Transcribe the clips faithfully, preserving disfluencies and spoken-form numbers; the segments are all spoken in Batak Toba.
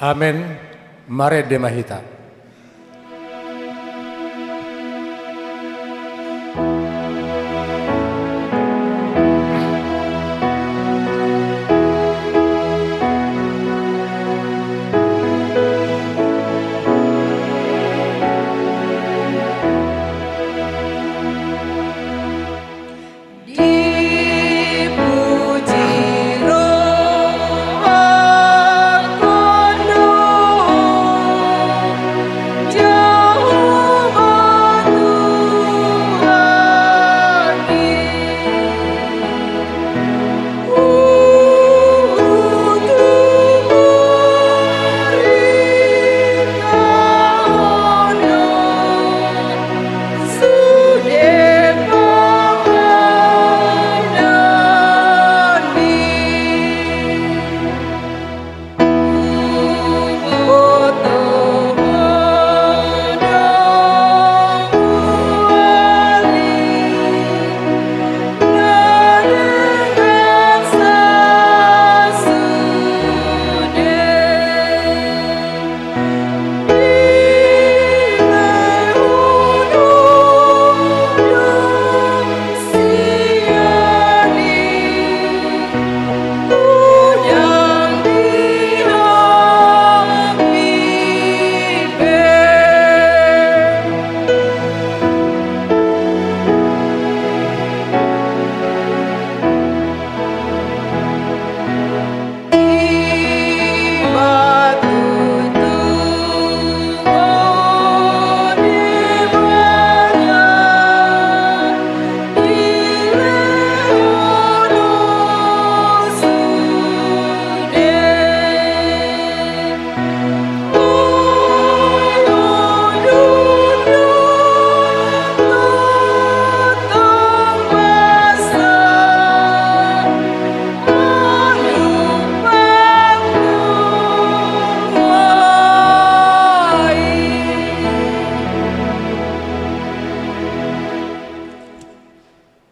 Amen. Marende ma hita.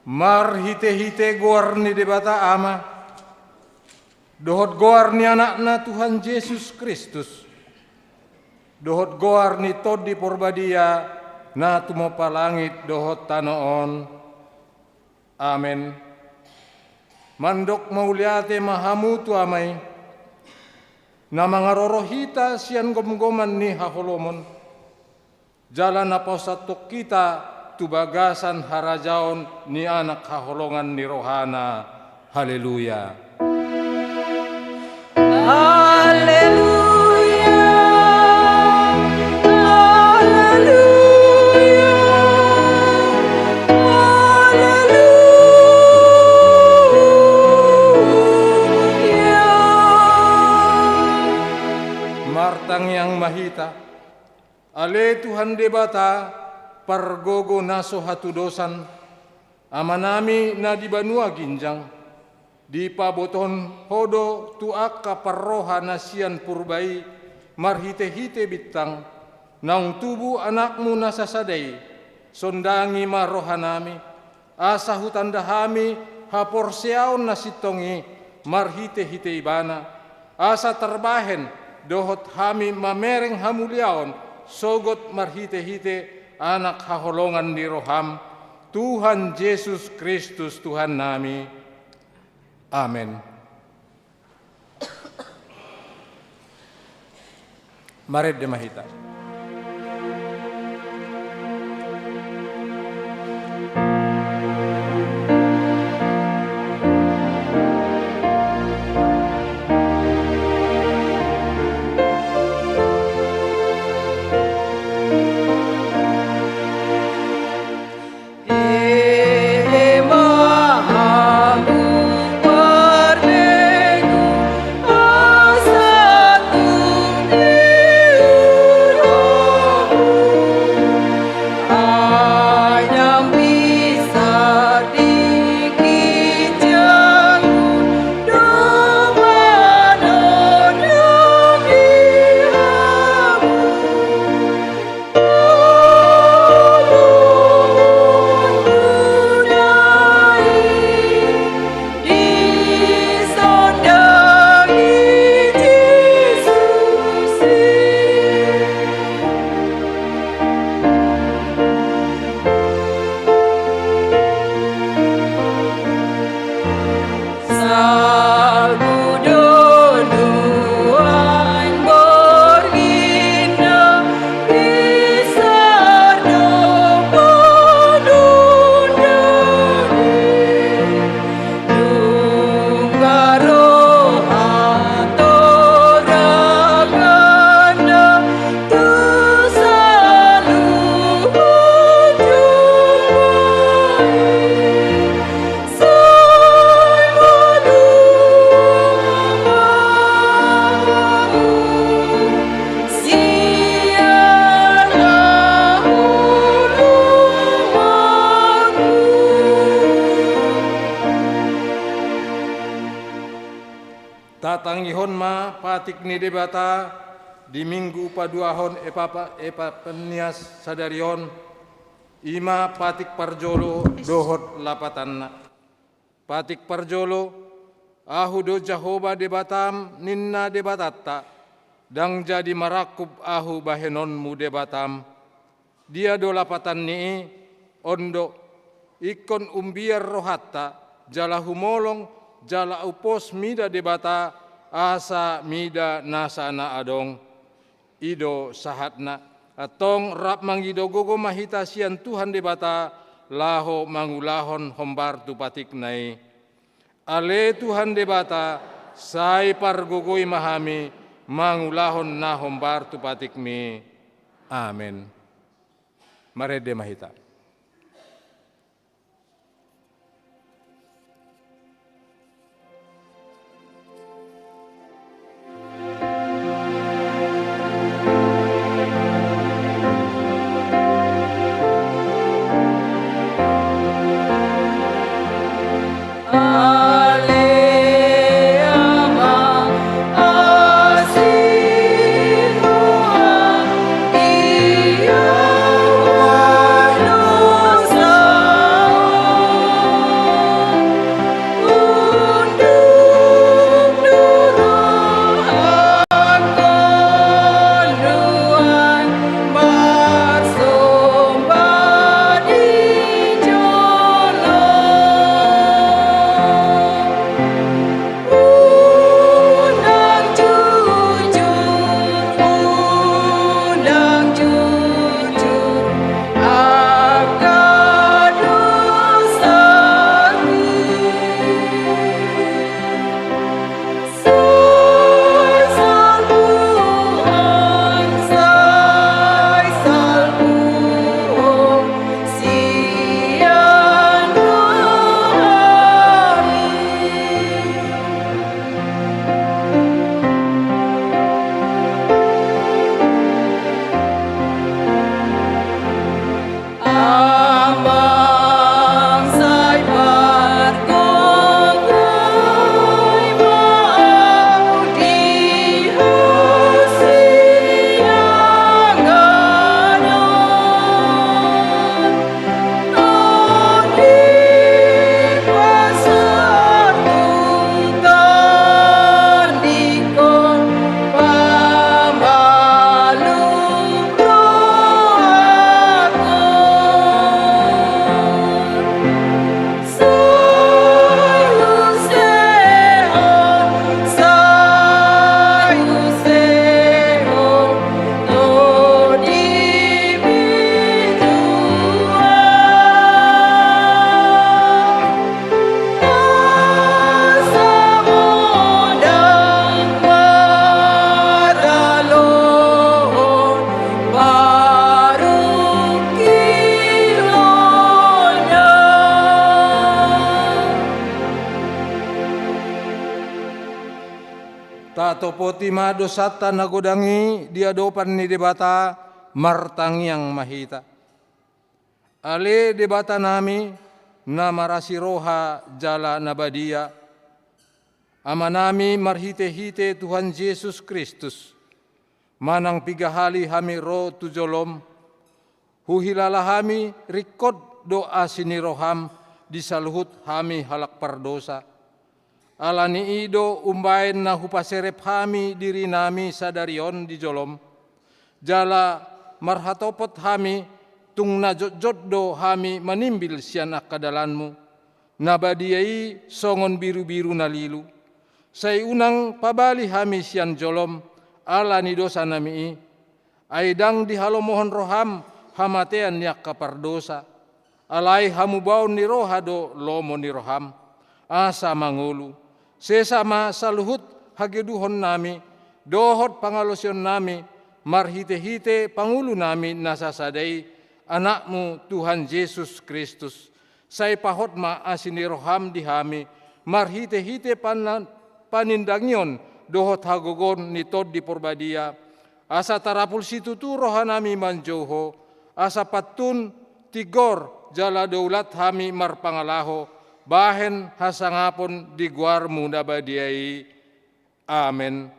Marhitehite goar ni Debata Ama, dohot goar ni Anakna Tuhan Jesus Kristus, dohot goar ni Tondi Porbadia na tumompa langit dohot tano on. Amen. Mandok mauliate ma hamu tu Ama i, na mangaroro hita sian gomgoman ni haholomon, jala na pasahathon hita tu bagasan harajaon ni Anak haholongan ni rohana. Haleluya. Haleluya. Haleluya. Haleluya. Martangiang ma hita. Ale Tuhan Debata, pargogo na so hatudosan, Amanami na di banua ginjang, dipabotohon Ho do tu angka parroha na sian purba i marhitehite bintang, naung tubu Anakmu na sasada i. Sondangi ma rohanami, asa hutanda hami haporseaon na sintong i marhitehite Ibana, asa tarbahen dohot hami mamereng hamuliaon sogot marhitehite Anak haholongan ni roham, Tuhan Jesus Kristus Tuhannami. Amen. Marende ma hita. Tangihon ma patik ni Debata di minggu paduahon Epapa-, Epipanias sadari on, i ma patik parjolo dohot lapatanna. Patik parjolo, Ahu do Jahowa Debatam, ninna Debatanta, ndang jadi marangkup Ahu bahenonmu Debatam. Dia do lapatan ni i? On do, ingkon umbiar rohanta, jala humolong, jala umpos mida Debata, asa mida nasa na adong. I do sahatna. Antong rap mangido gogo ma hita sian Tuhan Debata, laho mangulahon hombar tu patikna i. Ale Tuhan Debata, sai pargogoi ma hami mangulahon na hombar tu patikmi. Amen. Marende ma hita. Tatopoti ma dosanta na godang i di adopan ni Debata, martangiang ma hita. Ale Debatanami, na marasi roha jala na badia, Amanami marhitehite Tuhan Jesus Kristus, manang piga hali hami ro tu jolom, huhilala hami ringkot do asi ni roham di saluhut hami halak pardosa. Ala ni i do umbaen na hupaserep hami dirinami sadari on di jolom, jala marhatopot hami, tung na jotjot do hami manimbil sian angka dalanmu na badia i songon birubiru na lilu. Sai unang pabali hami sian jolom ala ni dosanami i, ai ndang dihalomohon roham hamatean ni angka pardosa. Alai hamubaon ni roha do lomo ni roham, asa mangolu. Sesa ma saluhut hageduhonnami dohot pangalaosionnami marhitehite Pangulunami na sasada i, Anakmu Tuhan Jesus Kristus. Sai pahot ma asi ni roham di hami marhitehite pana-, panindangion dohot hagogoon ni Tondi Porbadia, asa tarapul situtu rohanami manjou Ho, asa pantun, tigor jala daulat hami marpangalaho bahen hasangapon di goarmu na badia i. Amen.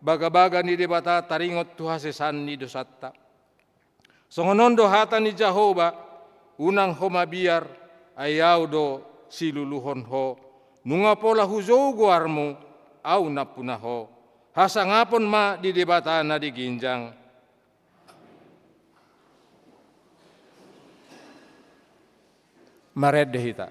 Bagabaga ni Debata taringot tu hasesaanNi dosanta. Songon on do hata ni Jahowa: Unang ho mabiar, ai Ahu do siluluhon ho. Nunga pola hujou goarmu, Ahu nampuna ho. Hasangapon ma di Debata na di ginjang. Marende hita.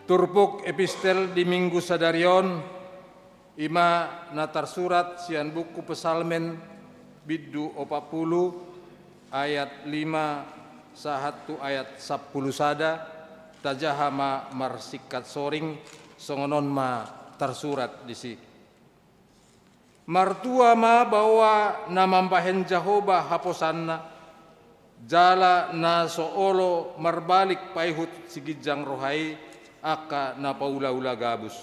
Turpuk epistel di Minggu sadari on, i ma na tarsurat sian buku Psalmen bindu opat pulu, ayat lima sahat tu ayat sampulu sada. Tajaha ma marsingkat soring, songon on ma tarsurat disi. Martua ma baoa na mambahen Jahowa haposanna, jala na so olo marbalik paihut siginjang roha i angka na paulaula gabus.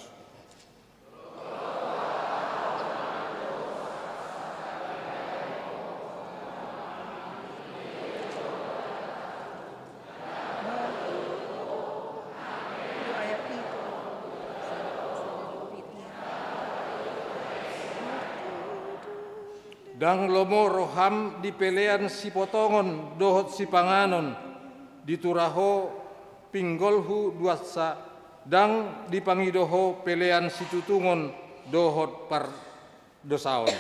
Ndang lomo roham di pelean sipotongon dohot sipanganon, ditura ho pinggolhu duansa, ndang dipangido ho pelean situtungon dohot pardosaon.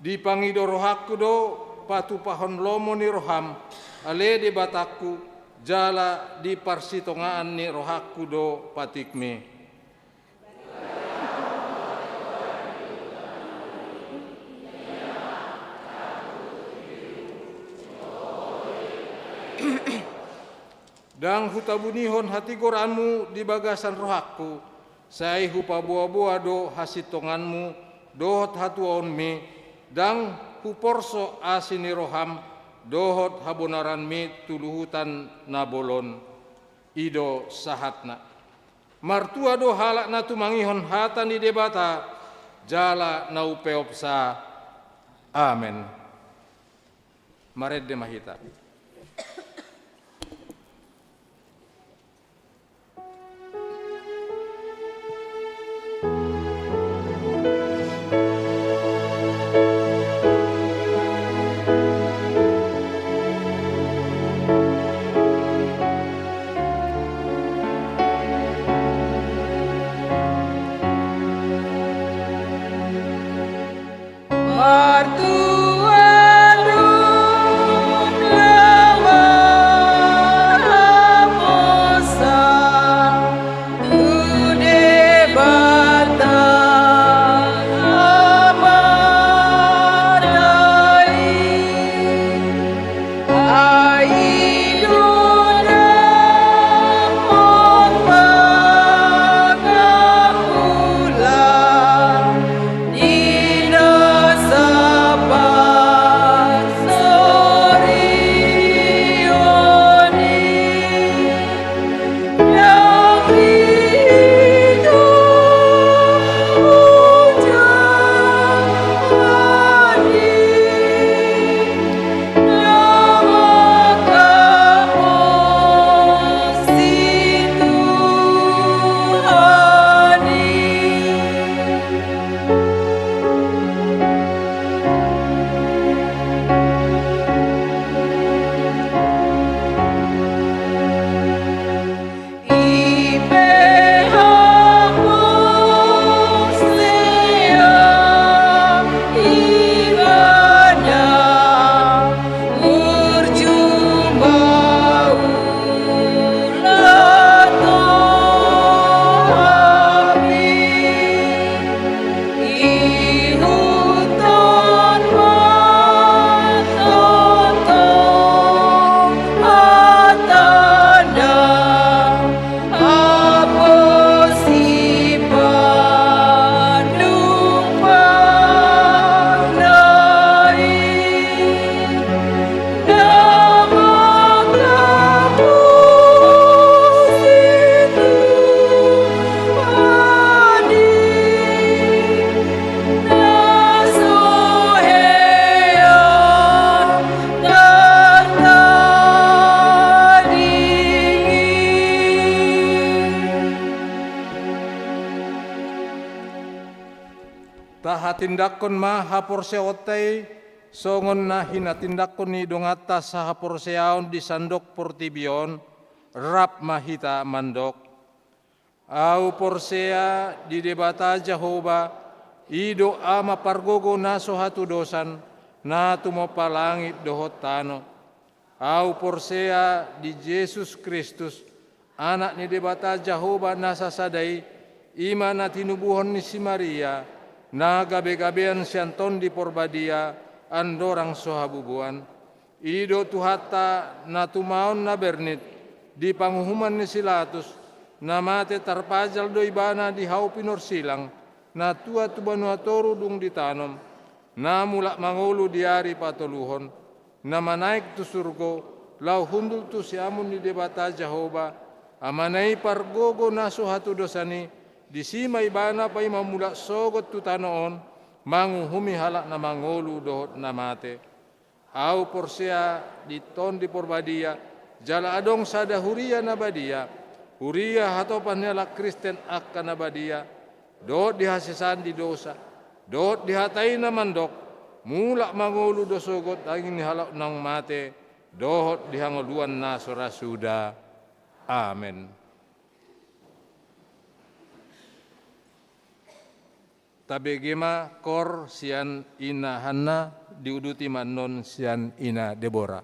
Dipangido rohangku do patupahon lomo ni roham, ale Debatangku, jala di parsitongaan ni rohangku do patikmi. Ndang hutabunihon hatigoranmu di bagasan rohangku, sai hupaboaboa do hasintonganmu dohot hatuaonmi, ndang huporso asi ni roham dohot habonaranmi tu luhutan na bolon. I do sahatna. Martua do halak na tumangihon hata ni Debata, jala na umpeopsa. Amen. Marende ma hita. Tahatindangkon ma haporseaonta i, songon na hinatindangkon ni donganta sahaporseaon di sandok portibi on, rap ma hita mandok: Ahu porsea di Debata Jahowa, i do Ama pargogo na so hatudosan, na tumompa langit dohot tano. Ahu porsea di Jesus Kristus, Anak ni Debata Jahowa na sasada i, i ma na tinubuhon ni si Maria, na gabegabean sian Tondi Porbadia, andorang so habubuan. I do Tuhanta na tumaon na bernit, di panguhuman ni si Latus, na mate tarpajal do Ibana di hau pinorsilang, na tua tu banua toru dung ditanom, na mulak mangolu di ari patoluhon, na manaek tu surgo, laho hundul tu siamun ni Debata Jahowa, Amana i pargogo na so hatudosan i, disi ma Ibana paima mulak sogot tu tano on, manguhumi halak na mangolu dohot na mate. Ahu porsea di Tondi Porbadia, jala adong sada huria na badia, huria hatopan ni halak Kristen angka na badia, dohot di hasesaan di dosa, dohot di hata i na mandok: Mulak mangolu do sogot daging ni halak naung mate, dohot di hangoluan na so ra suda. Amen. Tabege ma koor sian Ina Hanna, diuduti ma annon sian Ina Debora.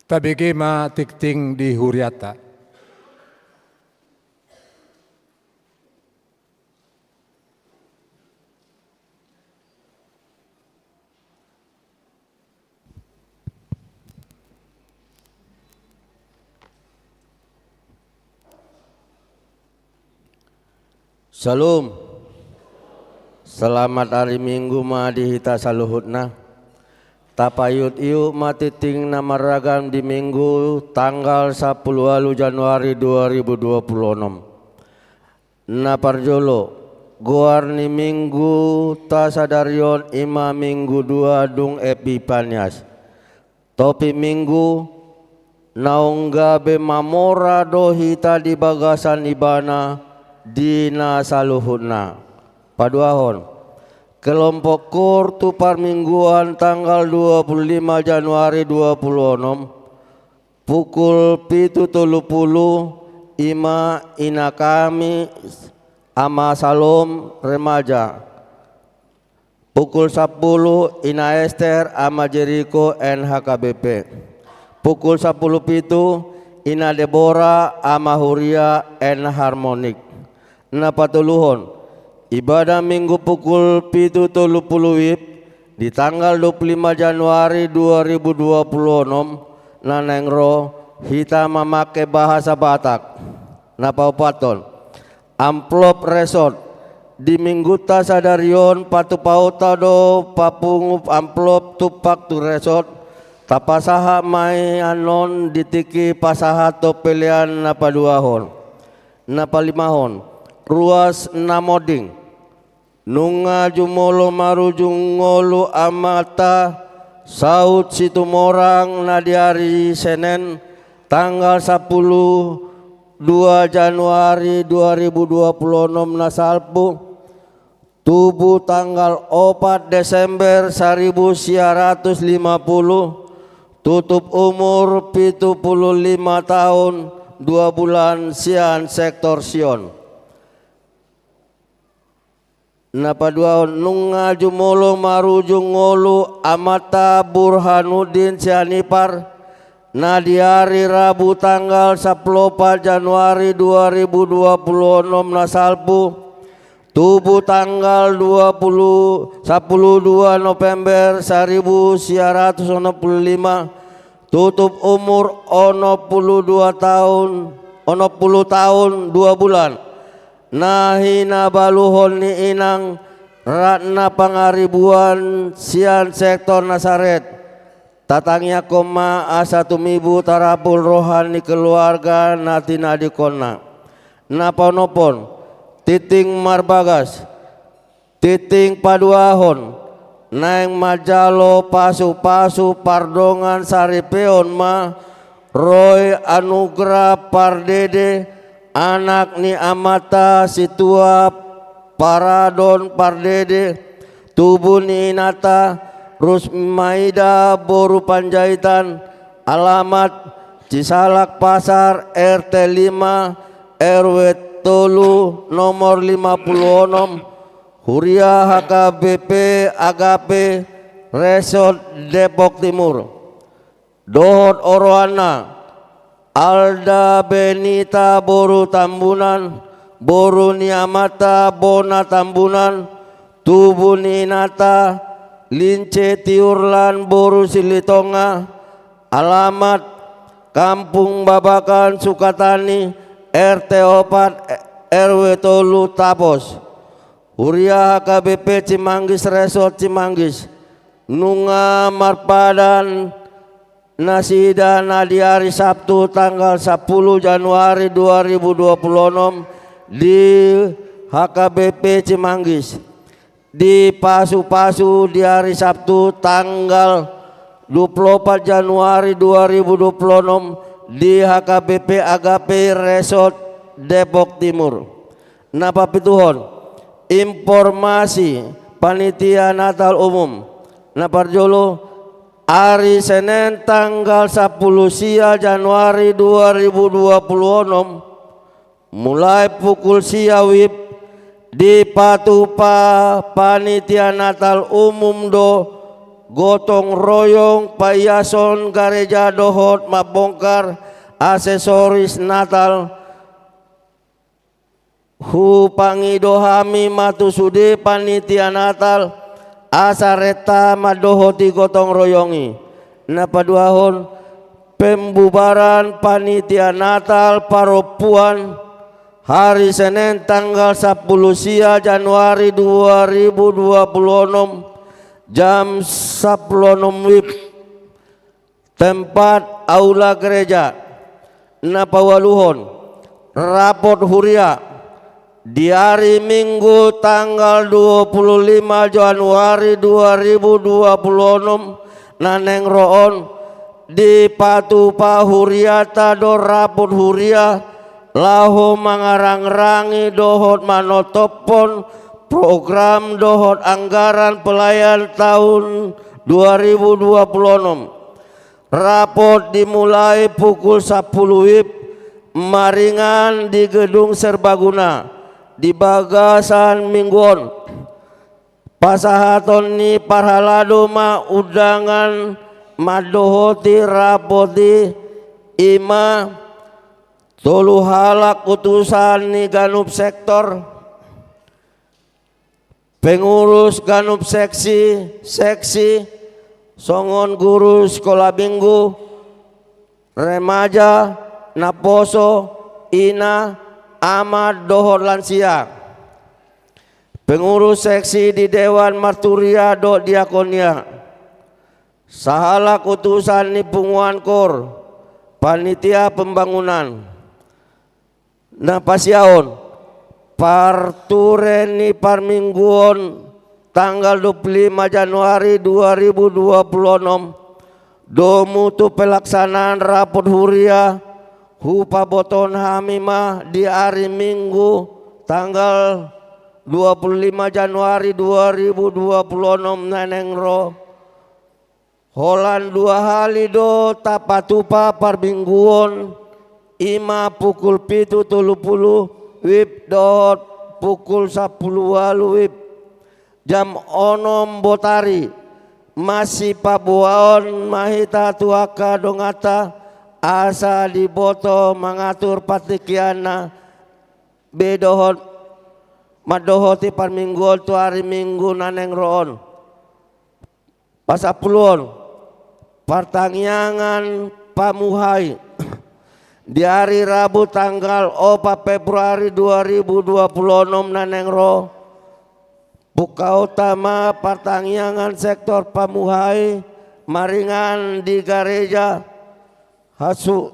Tabege ma tingting di huriata. Shalom. Selamat hari Minggu ma di hita saluhutna. Tapaihut-ihut ma tingting na marragam di Minggu tanggal sampulu ualu Januari dua ribu dua pulu onom. Na parjolo, goar ni Minggu ta sadari on i ma Minggu dua dung Epipanias. Topik Minggu, naung gabe mamora do hita di bagasan Ibana di na saluhutna. Paduahon, kelompok KOOR tu parmingguan tanggal dua pulu lima Januari dua pulu onom, pukul pitu tolu pulu, i ma Ina Kami, Ama Salom, remaja. Pukul sampulu, Ina Ester, Ama Jeriko, N H K B P. Pukul sampulu pitu, Ina Debora, Ama Huria, N Harmonik. Na patoluhon, ibadah Minggu pukul pitu tolu pulu WIB di tanggal dua pulu lima Januari dua ribu dua pulu onom, na naeng ro hita mamangke bahasa Batak. Na paopathon, amplop resort. Di Mingguta sadari on patupaonta do papungu amplop tumpak tu resort, tapasahat ma i annon di tingki pasahathon pelean na paduahon. Na palimahon, ruas na monding. Nunga jumolo marujung ngolu amanta Saud Situmorang na di ari Senen tanggal sampulu dua Januari dua ribu dua pulu onom na salpu, tubu tanggal opat Desember saribu sia ratus lima pulu, tutup umur pitu pulu lima taon dua bulan sian sektor Sion. Na paduahon, nunga jumolo marujung ngolu amanta Burhanuddin Sianipar na di ari Rabu tanggal sampulu opat Januari dua ribu dua pulu onom na salpu, tubu tanggal dua pulu, sampulu dua November saribu sia ratus onom pulu lima, tutup umur onom pulu dua taon, onom pulu taon dua bulan. Na hinabaluhon ni inang Ratna Pangaribuan sian sektor Nasaret. Tatangiangkon ma asa tumibu tarapul roha ni keluarga na tinadingkonna. Na paonomhon, tingting marbagas. Tingting paduahon, naeng manjalo pasupasu pardongan saripeon ma Roy Anugrah Pardede, anak ni amanta Situa Paradon Pardede, tubu ni inanta Rusmaida boru Panjaitan, alamat Cisalak Pasar, R T lima, R W tolu, nomor lima pulu onom, Huria H K B P Agape, Resort Depok Timur. Dohot oroanna, Alda Benita boru Tambunan, boru ni amanta Bona Tambunan, tubu ni inanta Lince Tiurlan boru Silitonga, alamat Kampung Babakan Sukatani, R T opat, R W tolu Tapos. Huria H K B P Cimanggis, Resort Cimanggis. Nunga marpadan nasida na di ari Sabtu tanggal sampulu Januari dua ribu dua pulu onom di H K B P Cimanggis. Dipasupasu di ari Sabtu tanggal dua pulu opat Januari dua ribu dua pulu onom di H K B P Agape Resort Depok Timur. Na papituhon, informasi panitia Natal umum. Na parjolo, ari Senen tanggal sampulu sia Januari dua ribu dua pulu onom, mulai pukul sia WIB, dipatupa panitia Natal umum do gotong royong paiason gareja dohot mambongkar aksesoris Natal. Hupangido hami ma tu sude panitia Natal, asa renta mandohoti gotong royong i. Na paduahon, pembubaran panitia Natal parompuan, hari Senin tanggal sampulu sia Januari dua ribu dua pulu onom, jam sampulu onom wib. Tempat aula gereja. Na paualuhon, rapot huria. Di ari Minggu tanggal dua pulu lima Januari dua ribu dua pulu onom na naeng ro on, dipatupa huriata do rapot huria laho mangarangrangi dohot manotophon program dohot anggaran pelayan tahun dua ribu dua pulu onom. Rapot dimulai pukul sampulu wib maringan di Gedung Serbaguna di bagasan Minggu on. Pasahaton ni parhalado ma undangan mandohoti rapot i, i ma tolu halak utusan ni ganup sektor, pengurus ganup seksi, seksi, songon guru sikola minggu, remaja, naposo, ina, amak dohot lansia. Pengurus seksi di dewan marturia dohot diakonia. Sahalak utusan ni punguan kor, panitia pembangunan. Na pasiaon, parture ni parmingguon tanggal dua pulu lima Januari dua ribu dua pulu onom, domu tu pelaksanaan rapot huria, hupabotohon hami ma di ari Minggu tanggal dua pulu lima Januari dua ribu dua pulu onom na naeng ro. Holan dua hali do tapatupa parmingguon, i ma pukul pitu tolu pulu wib dohot pukul sampulu ualu wib, jam onom botari, masipaboaon ma hita tu angka donganta, asa diboto mangatur partingkianna be dohot mandohoti parmingguon tu ari Minggu na naeng ro on. Pasampuluon, partangiangan pamuhai. Di ari Rabu tanggal opat Februari dua ribu dua pulu onom na naeng ro, pungkaonta ma partangiangan sektor pamuhai maringan di gareja. Hasu-,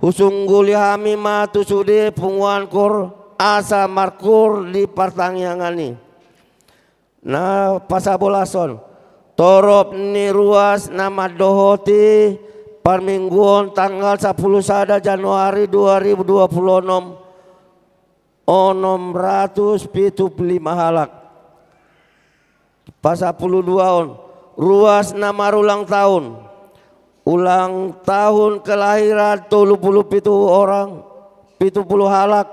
husungguli hami ma tu sude punguan kor asa markur di partangiangan i. Na pasabolason, torop ni ruas na mandohoti parmingguon tanggal sampulu sada Januari dua ribu dua pulu onom, onom ratus pitu pulu lima halak. Pasampulu duaon, ruas na marulang tahun. Ulang tahun kelahiran tolu pulu pitu orang, pitu pulu halak.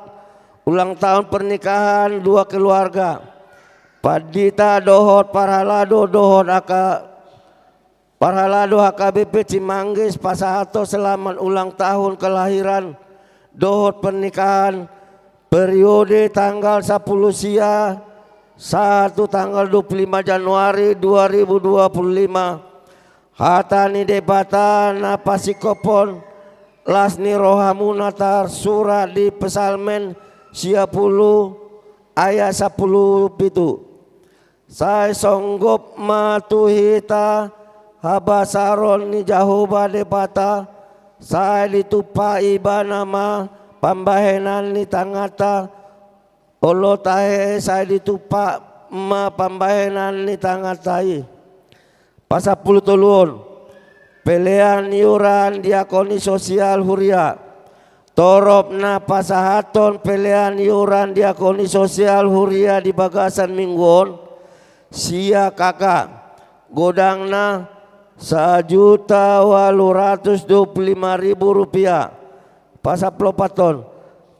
Ulang tahun pernikahan dua keluarga. Pandita dohot parhalado dohot angka parhalado H K B P Cimanggis pasahathon selamat ulang tahun kelahiran dohot pernikahan periode tanggal sampulu sia sahat tu tanggal dua pulu lima Januari dua ribu dua pulu lima. Hata ni Debata na pasingkophon las ni rohamuna tarsurat di Psalmen sia pulu ayat sampulu pitu. Sai songgop ma tu hita habasaron ni Jahowa Debata, sai ditumpak Ibana ma pambahenan ni tanganta, olo tahe sai ditumpak ma pambahenan ni tanganta i. Pasampulu toluon, pelean iuran diakoni sosial huria. Torop na pasahathon pelean iuran diakoni sosial huria di bagasan minggu on, sia K K, godangna sajuta ualu ratus dua pulu lima ribu rupiah. Pasampulu opathon,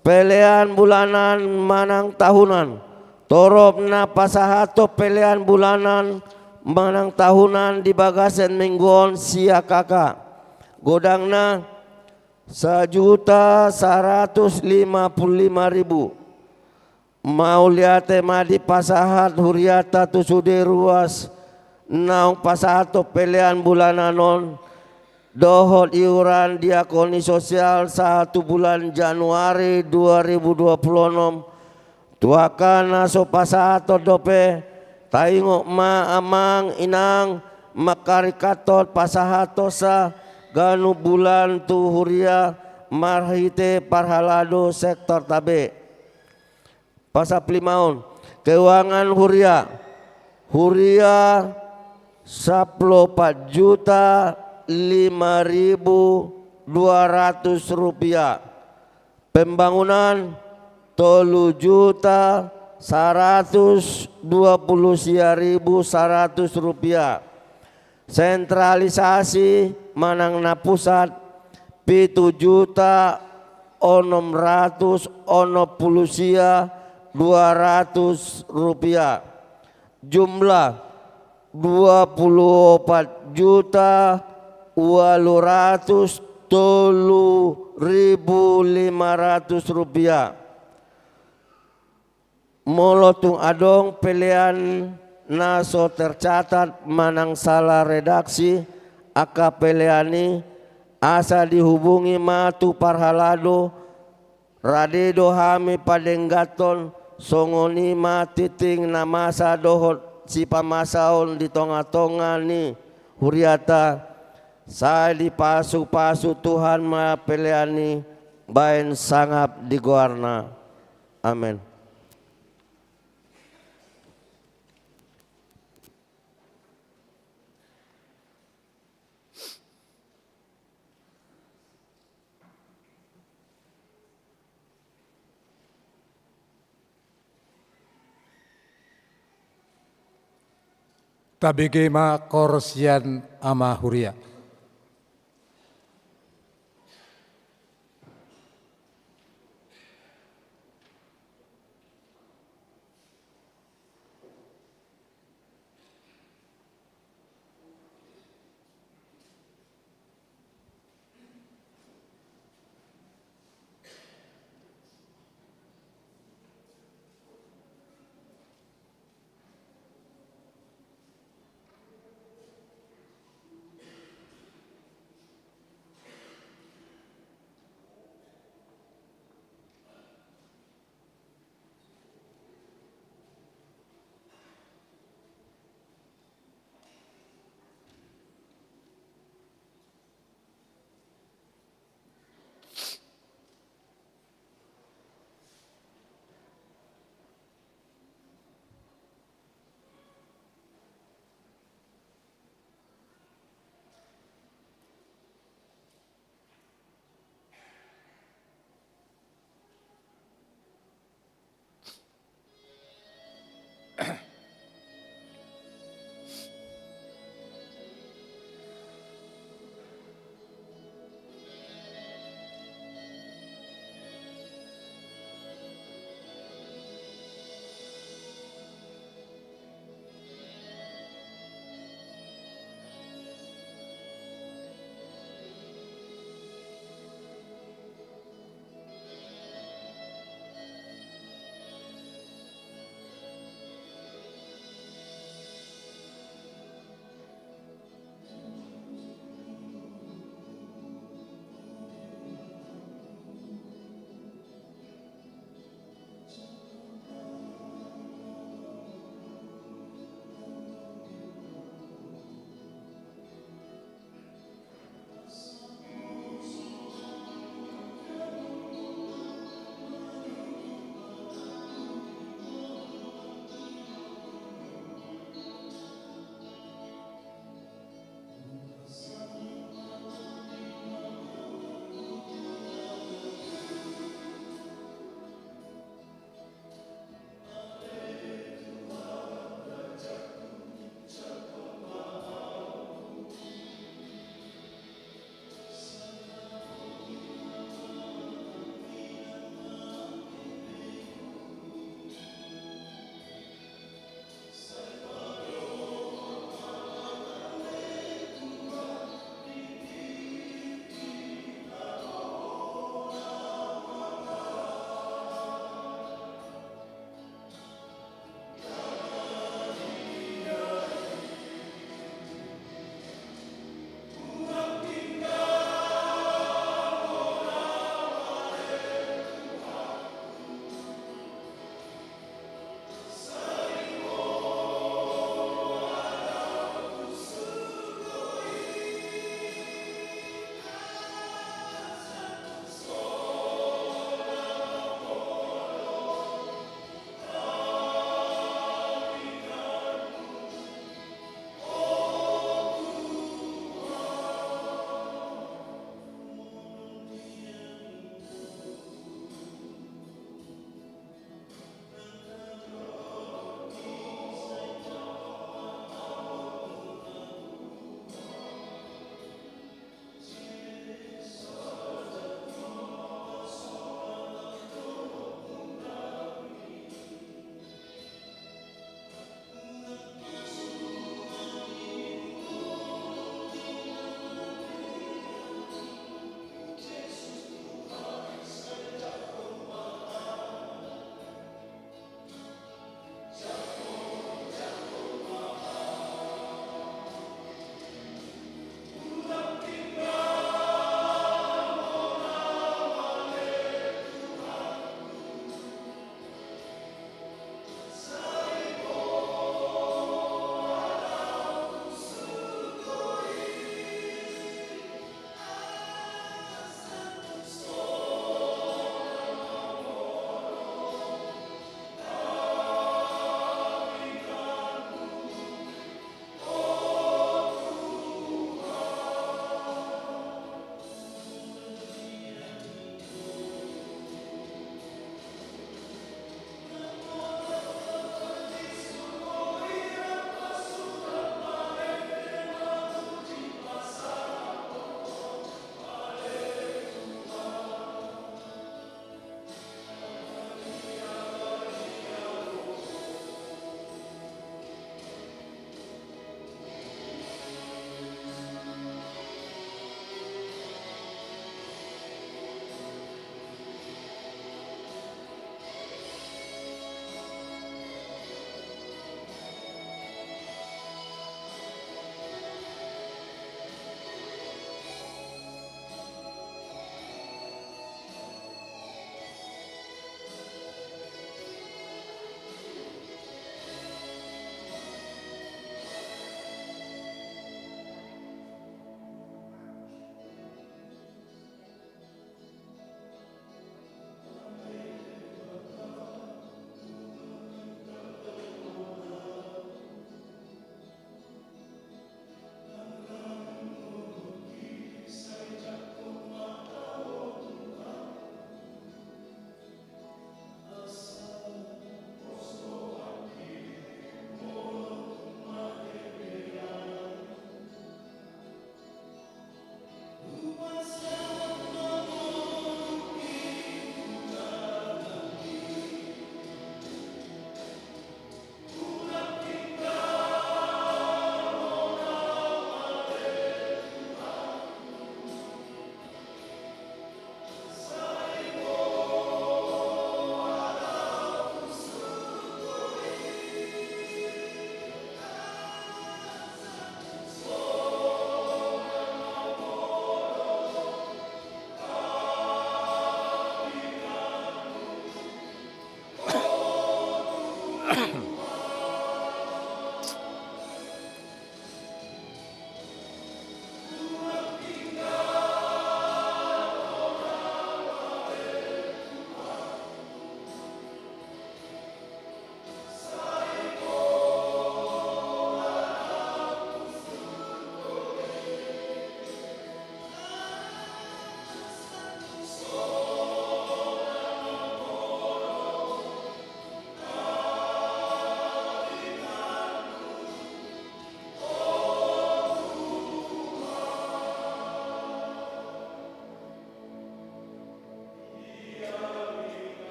pelean bulanan manang tahunan. Torop na pasahathon pelean bulanan manang tahunan di bagasan minggu on sian K K. Godangna sajuta saratus lima pulu lima ribu. Mauliate ma dipasahat huriata tu sude ruas naung pasahathon pelean bulanan on, dohot iuran diakoni sosial sahat tu bulan Januari dua ribu dua pulu onom. Tu angka na so pasahathon dope, taingot ma amang inang mangkaringkathon pasahathonsa ganup bulan tu huria marhite parhalado sektorta be. Pasamplimaon, keuangan huria, huria sampulu opat juta lima ribu dua ratus rupiah. Pembangunan tolu juta saratus dua pulu sia ribu saratus rupiah. Sentralisasi manang na pusat pitu juta onom ratus onom pulu sia dua ratus rupiah. Jumlah dua pulu opat juta ualu ratus tolu ribu lima ratus rupiah. Molo tung adong pelean na so tercatat manang sala redaksi angka pelean i, asa dihubungi ma tu parhalado. Rade do hami padengganhon, songon i ma tingting na masa dohot sipamasaon di tonga-tonga ni huriata. Sai dipasu-pasu Tuhan ma pelean i baen sangap di goarna. Amen. Tabege ma koor sian ama huria.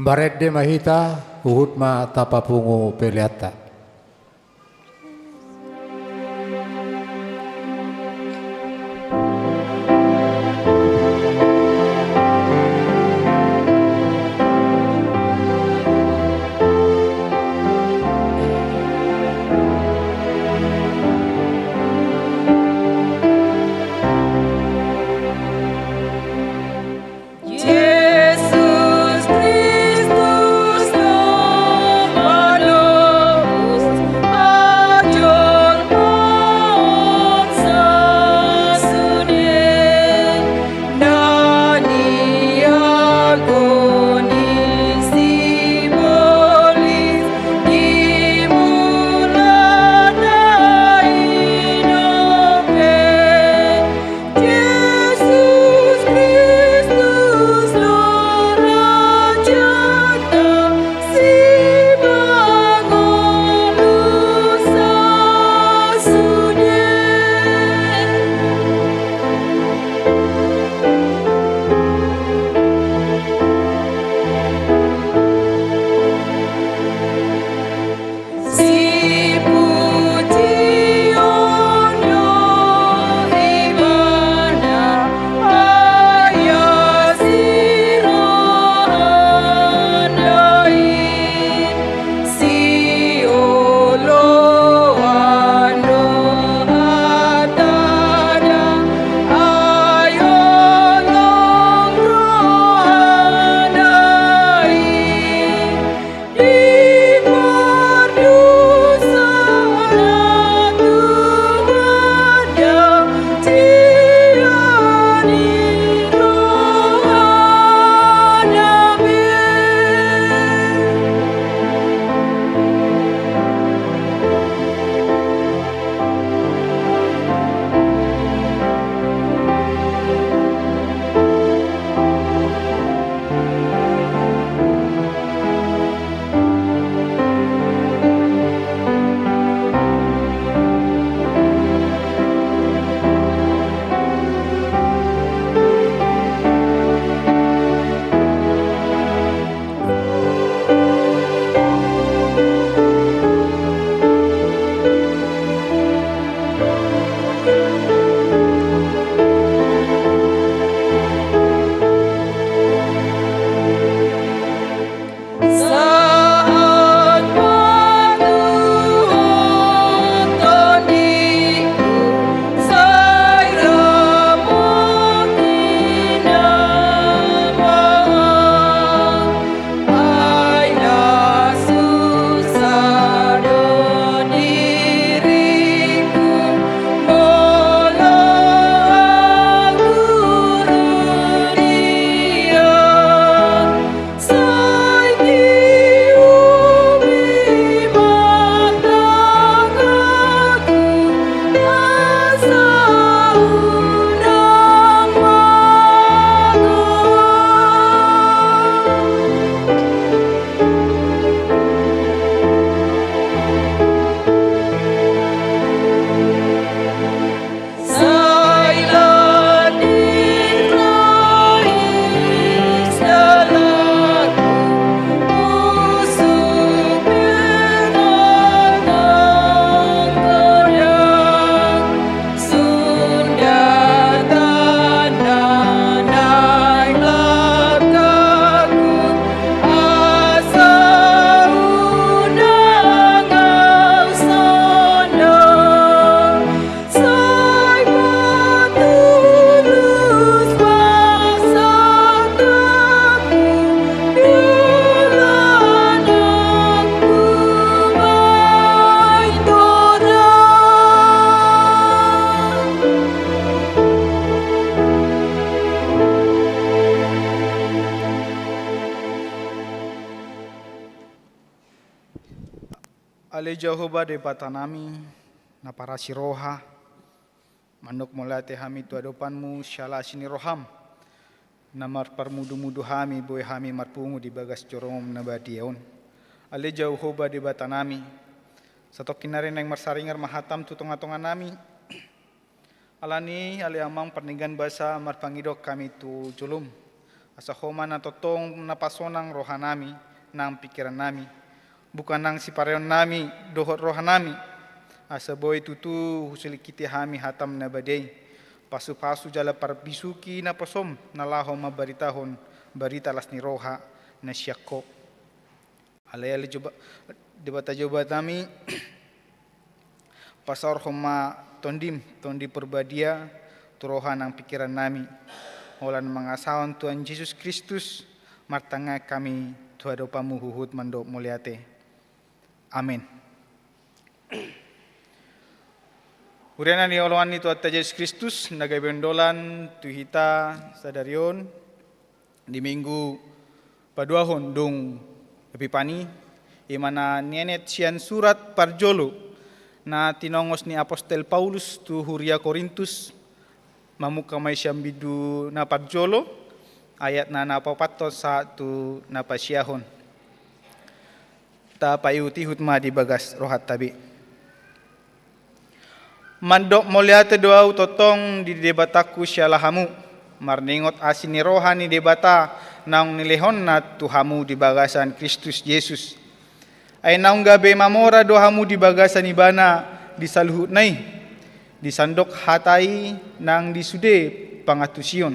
Marende ma hita, huhut ma tapapungu peleanta. Jesus Christus Domhanomus, ajolmon sasune, na nianggo ni sibolis di mulana i dope. Jesus Christus do Rajanta, Simangolu sasune. Sipujion do Ibana, ai asi rohana i, sioloan do hatana, ai holong rohana i. Di pardosana tumandang, sian i rohana be. Sahat patuduhon tondiku, sai lam ma hinamaan. Ai na susa do diriku, molo ahu rugian. Sai tiupi ma tanganku, asa unang mago. Sai lam ni rais dalanku, husuk pe nang godang. Sun do tanda naeng langkahku, asa unang ahu sondang. Sai patulus pasahatonku, di ulaonku Baintorang. Ale Jahowa Debatanami, na parasi roha, mandok mauliate hami tu adopanmu siala asi ni roham, na marparmudumudu hami, boi hami marpungu di bagas joromu na badia on. Ale Jahowa Debatanami, satongkin nari naeng marsaringar ma hatam tu tongatonganami. Alani i, ale Amang, pardenggan basa marpangido hami tu jolom. Asa Ho ma na tongtong na pasonang rohanami nang pingkirannami, bukan nang sipareonnami dohot rohanami, asa boi tutu husilingkiti hami hataM na badia i, pasupasu jala parbisuhi naposoM na laho mambaritahon barita las ni roha na sian Ho. Alai ale Joba-, Debata Jahowanami, pasaorhon ma TondiM, Tondi Porbadia, tu roha nang pingkirannami, holan mangasahon Tuhan Jesus Kristus, martangiang hami tu adopanMu huhut mandok mauliate. Amen. Huria na hinaholongan ni Tuhanta Jesus Kristus, na gabe ondolan tu hita sadari on, di Minggu paduahon dung Epipani, i ma na nienet sian surat parjolo na tinongos ni apostel Paulus tu huria Korintus, mamungka ma i sian bindu na parjolo, ayatna na paopathon sahat tu na pasiahon. Tapaihutihut ma di bagas rohanta be. Mandok mauliate do ahu tongtong di Debatangku siala hamu, marningot asi ni roha ni Debata naung nilehonNa tu hamu di bagasan Kristus Jesus. Ai naung gabe mamora do hamu di bagasan Ibana di saluhutna i, di sandok hata i nang di sude pangantusion.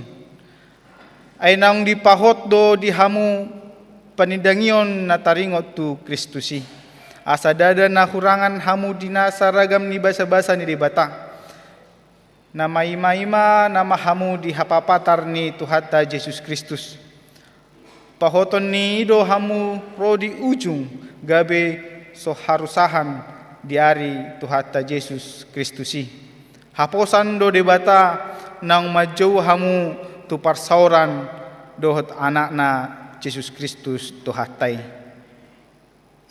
Ai naung dipahot do di hamu panindangion na taringot tu Kristus i, asa ndada na hurangan hamu di nasa ragam ni basabasa ni Debata, na maimaima nama hamu di hapapatar ni Tuhanta Jesus Kristus. Pahoton ni i do hamu ro di ujung gabe so harusahan di ari Tuhanta Jesus Kristus i. Haposan do Debata naung manjou hamu tu parsaoran dohot Anakna Jesus Kristus Tuhanta i.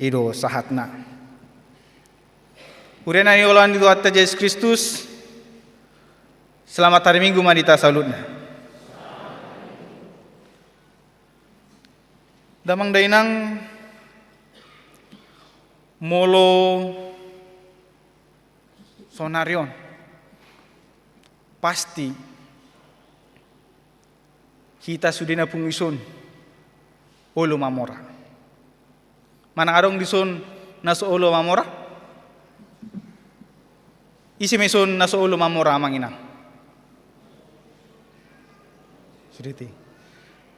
I do sahatna. Huria na hinaholongan ni Tuhanta Jesus Kristus, selamat hari Minggu ma di hita saluhutna. Damang dainang, molo saonari on, pasti hita sude na pungu dison olo mamora. Manang adong dison na so olo mamora? Ise ma dison na so olo mamora, amang inang? Sude te.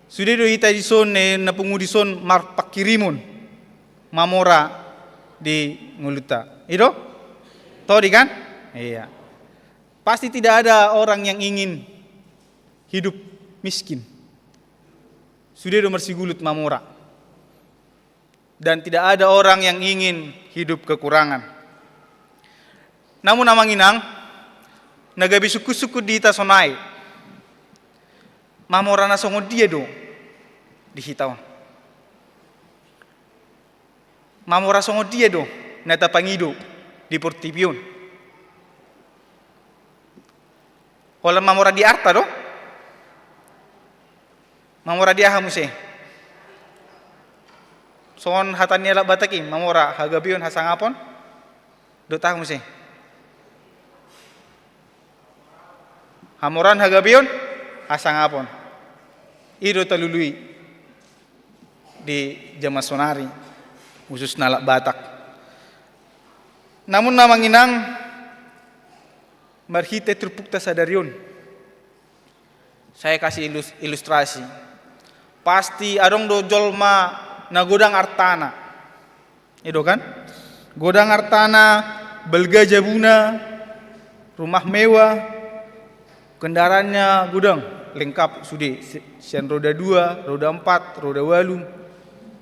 Sude do hita dison, eh, na pungu dison marpanghirimon mamora di ngolunta. I do? Todi kan? Iya. Pasti tidak ada orang yang ingin hidup miskin. Sude do marsigulut mamora. Dan tidak ada orang yang ingin hidup kekurangan. Namun, amang inang, na gabe sungkunsungkun di hita sonai, mamora na songon dia do di hita on? Mamora songon dia do na tapangido di portibi on? Holan mamora di arta do? Mamora di aha muse? Songon hata ni halak Batak i, mamora hagabeon hasangapon. Dok aha muse? Hamoraon, hagabeon, hasangapon. I do talului di jaman sonari, khususna halak Batak. Namun, amang inang, marhite turpukta sadari on, saya kasih ilus-, ilustrasi. Pasti adong do jolma na godang artana. I do kan? Godang artana, balga jabuna, rumah mewah, kendaraannya godang, lengkap sude, si-, sian roda dua, roda empat, roda ualu,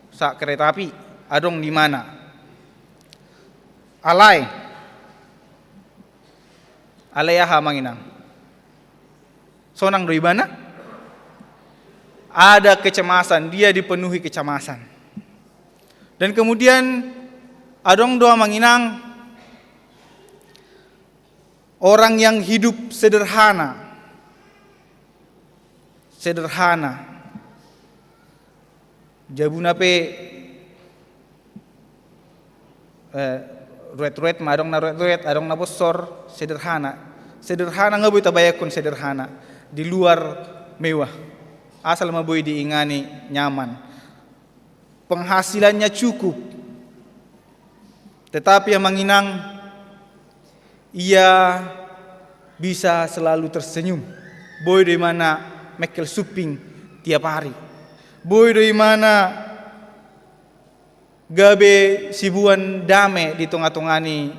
sa kereta api adong di mana. Alai, alai aha, amang inang? Sonang do ibana? Ada kecemasan, dia dipenuhi kecemasan. Dan kemudian adong do, amang inang, orang yang hidup sederhana. Sederhana. Jabuna pe, eh, ruetruet ma, adong na ruetruet, adong na bossor, sederhana. Sederhana, nga boi tabayangkon sederhana di luar mewah. Asal ma boi diingani nyaman. Penghasilannya cukup. Tetapi amang inang, ia bisa selalu tersenyum. Boi do imana mengkel supping tiap hari. Boi do imana gabe sibuan dame di tonga-tonga ni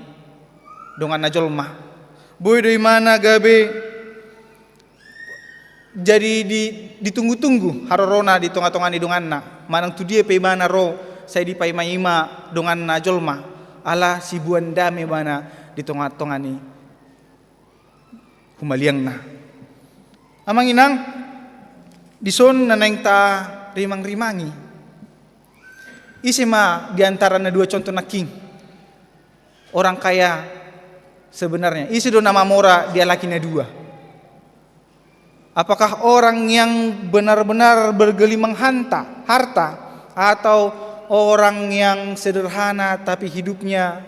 donganna jolma. Boi do imana gabe jadi di, ditunggu-tunggu harorona di tonga-tonga ni donganna. Manang tu dia pe ibana ro sai dipaima-ima donganna jolma. Ala sibuan dame ibana di tonga-tonga ni humaliangna. Amang inang, dison na naeng tarimang-rimangi. Ise ma di antara na dua contoh nangkin orang kaya sebenarnya? Ise do na mamora dialaki na dua? Apakah orang yang benar-benar bergelimang hanta, harta, atau orang yang sederhana tapi hidupnya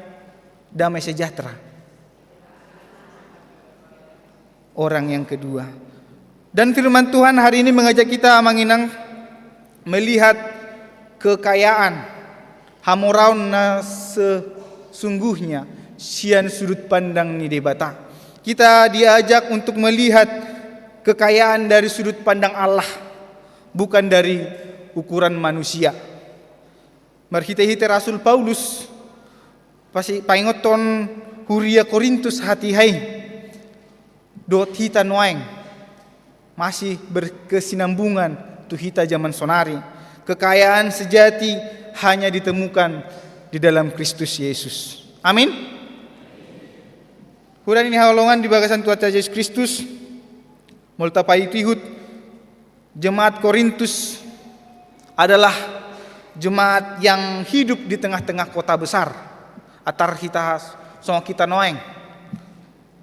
damai sejahtera? Orang yang kedua. Dan firman Tuhan hari ini mengajak kita, amang inang, melihat kekayaan, hamoraon na sesungguhnya sian sudut pandang ni Debata. Kita diajak untuk melihat kekayaan dari sudut pandang Allah, bukan dari ukuran manusia. Marhite-hite Rasul Paulus pasti paingothon huria Korintus hatiha i dohot hita nuaeng masih berkesinambungan tu hita zaman sonari. Kekayaan sejati hanya ditemukan di dalam Kristus Yesus. Amin. Hurang ni haholongan di bagasan Tuhanta Jesus Kristus, molo tapaihut-ihut, jemaat Korintus adalah jemaat yang hidup di tengah-tengah kota besar. Atar hita songon hita nuaeng.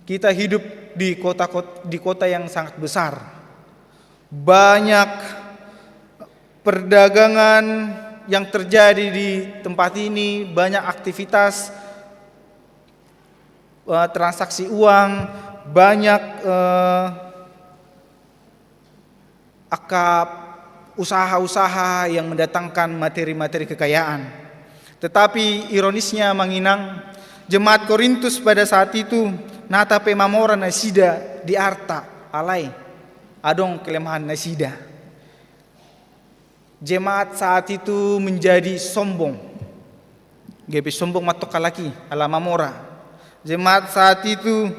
Kita hidup di kota, kot-, di kota yang sangat besar. Banyak perdagangan yang terjadi di tempat ini, banyak aktivitas, eh, transaksi uang, banyak, eh, angka usaha-usaha yang mendatangkan materi-materi kekayaan. Tetapi ironisnya, amang inang, jemaat Korintus pada saat itu nata pe mamora nasida di arta, alai adong kelemahan nasida. Jemaat saat itu menjadi sombong. Gabe sombong ma antong halak i, ala mamora. Jemaat saat itu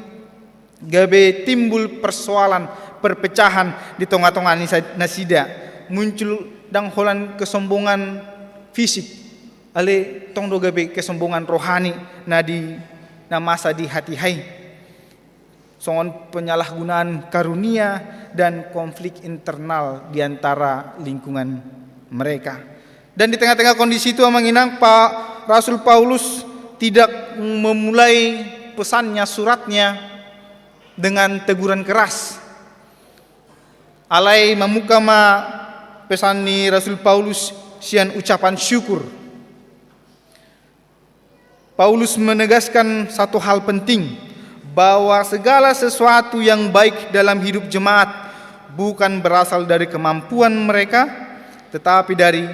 gabe timbul persoalan, perpecahan di tonga-tonga ni sa-, nasida. Muncul ndang holan kesombongan fisik, alai tong do gabe kesombongan rohani na di, na masa di hatiha i. Songon penyalahgunaan karunia dan konflik internal di antara lingkungan mereka. Dan di tengah-tengah kondisi itu, amang inang, Pa-, Rasul Paulus tidak memulai pesannya, suratnya, dengan teguran keras. Alai mamungka ma pesan ni Rasul Paulus sian ucapan syukur. Paulus menegaskan satu hal penting, bahwa segala sesuatu yang baik dalam hidup jemaat bukan berasal dari kemampuan mereka, tetapi dari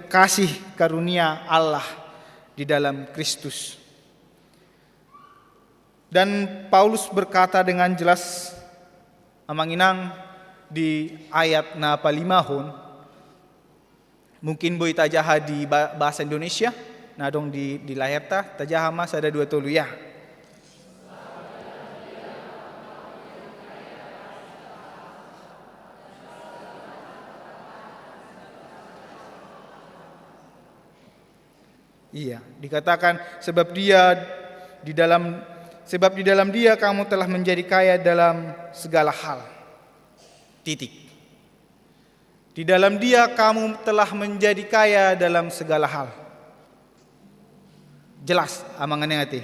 kasih karunia Allah di dalam Kristus. Dan Paulus berkata dengan jelas, amang inang, di ayat na palimahon, mungkin boi tajaha di ba-, bahasa Indonesia, na adong di, di layarta, tajaha ma sada dua tolu ya. Iya, dikatakan, sebab Dia di dalam, sebab di dalam Dia kamu telah menjadi kaya dalam segala hal. Titik. Di dalam Dia kamu telah menjadi kaya dalam segala hal. Jelas, amang inang ate.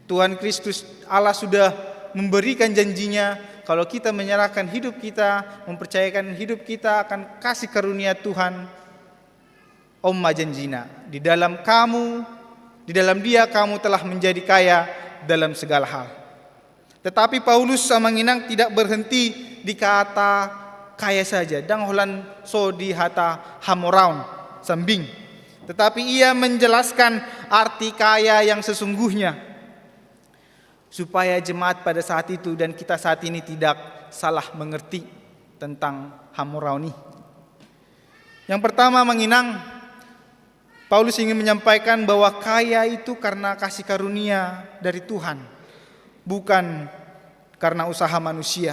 Tuhan Kristus, Allah sudah memberikan janjinya, kalau kita menyerahkan hidup kita, mempercayakan hidup kita akan kasih karunia Tuhan, on ma janjina, di dalam kamu, di dalam Dia kamu telah menjadi kaya dalam segala hal. Tetapi Paulus, amang inang, tidak berhenti di kata kaya saja, ndang holan so di hata hamoraon sambing. Tetapi ia menjelaskan arti kaya yang sesungguhnya, supaya jemaat pada saat itu dan kita saat ini tidak salah mengerti tentang hamoraon i. Yang pertama, amang inang, Paulus ingin menyampaikan bahwa kaya itu karena kasih karunia dari Tuhan, bukan karena usaha manusia.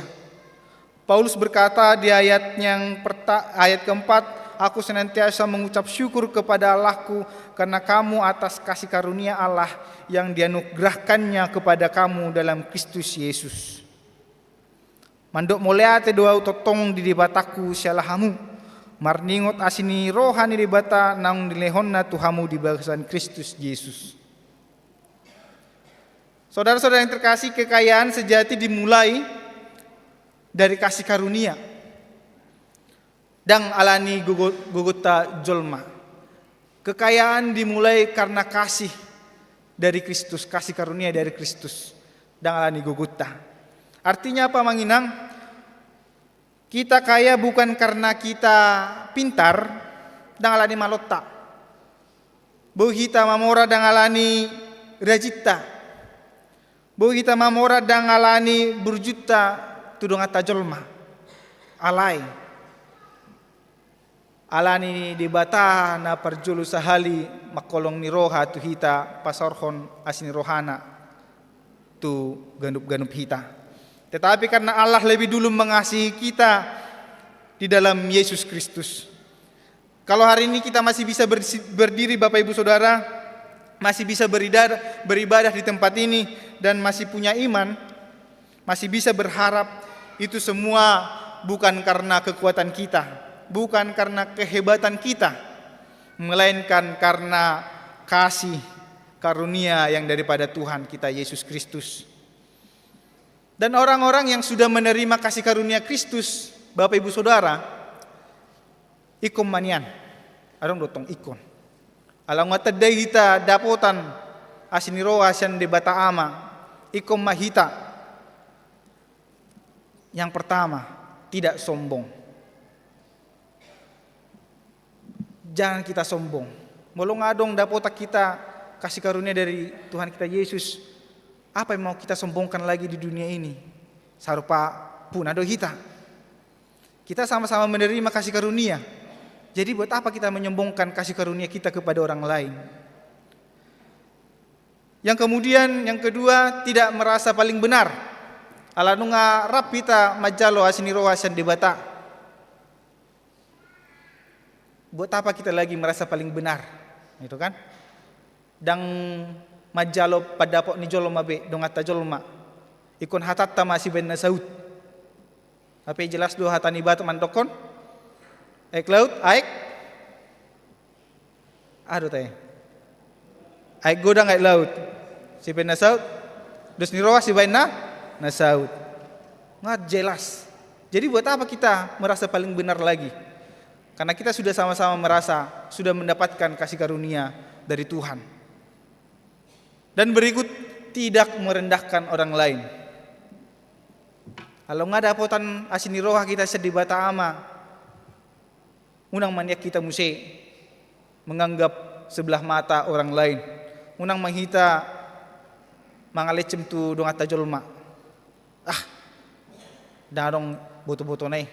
Paulus berkata di ayat yang perta-, ayat keempat, "Aku senantiasa mengucap syukur kepada Allahku karena kamu atas kasih karunia Allah yang dianugerahkannya kepada kamu dalam Kristus Yesus." Mandok mauliate do ahu tongtong di Debatangku siala hamu, marningot asi ni roha ni Debata naung dilehonna tu hamu di bagasan Kristus Jesus. Saudara-saudara yang terkasih, kekayaan sejati dimulai dari kasih karunia, ndang alani gogo-, gogonta jolma. Kekayaan dimulai karena kasih dari Kristus, kasih karunia dari Kristus, ndang alani gogonta. Artinya apa, amang inang? Kita kaya bukan karena kita pintar, ndang alani malonta. Boi hita mamora ndang alani rajinta. Boi hita mamora ndang alani burjuta tu donganta jolma. Alai alani Debata na parjolo sahali mangkolong ni roha tu hita, pasaorhon asi ni rohana tu ganup-ganup hita. Tetapi karena Allah lebih dulu mengasihi kita di dalam Yesus Kristus. Kalau hari ini kita masih bisa bersi-, berdiri, Bapak Ibu Saudara, masih bisa berida-, beribadah di tempat ini, dan masih punya iman, masih bisa berharap, itu semua bukan karena kekuatan kita, bukan karena kehebatan kita, melainkan karena kasih karunia yang daripada Tuhan kita Yesus Kristus. Dan orang-orang yang sudah menerima kasih karunia Kristus, Bapak Ibu Saudara, ingkon ma nian. Adong do tong ingkon. Ala nunga tanda hita dapotan asi ni roha sian Debata Ama, ingkon ma hita. Yang pertama, tidak sombong. Jangan kita sombong. Molo nunga adong dapotan hita kasih karunia dari Tuhan kita Yesus, apa yang mau kita sombongkan lagi di dunia ini? Sarupa punah do hita. Kita sama-sama menerima kasih karunia. Jadi buat apa kita menyombongkan kasih karunia kita kepada orang lain? Yang kemudian, yang kedua, tidak merasa paling benar. Ala nunga rap hita manjalo asi ni roha sian Debata. Buat apa kita lagi merasa paling benar? Gitu kan? Ndang manjalo pandapot ni jolma be, donganta jolma. Ingkon hatanta ma sibaen na saut. Hape jelas do hata ni Batak mandokkon, aek laut, aek, aha do tahe? Aek godang, aek laut. Sibaen na saut, dos ni roha sibaen na, na saut. Nunga jelas. Jadi buat apa kita merasa paling benar lagi? Karena kita sudah sama-sama merasa sudah mendapatkan kasih karunia dari Tuhan. Dan berikut, tidak merendahkan orang lain. Ala nunga dapotan asi ni roha hita sian Debata Ama, unang ma nian hita muse menganggap sebelah mata orang lain. Unang ma hita mangalecem tu donganta jolma. Ah, ndang adong boto-botona i.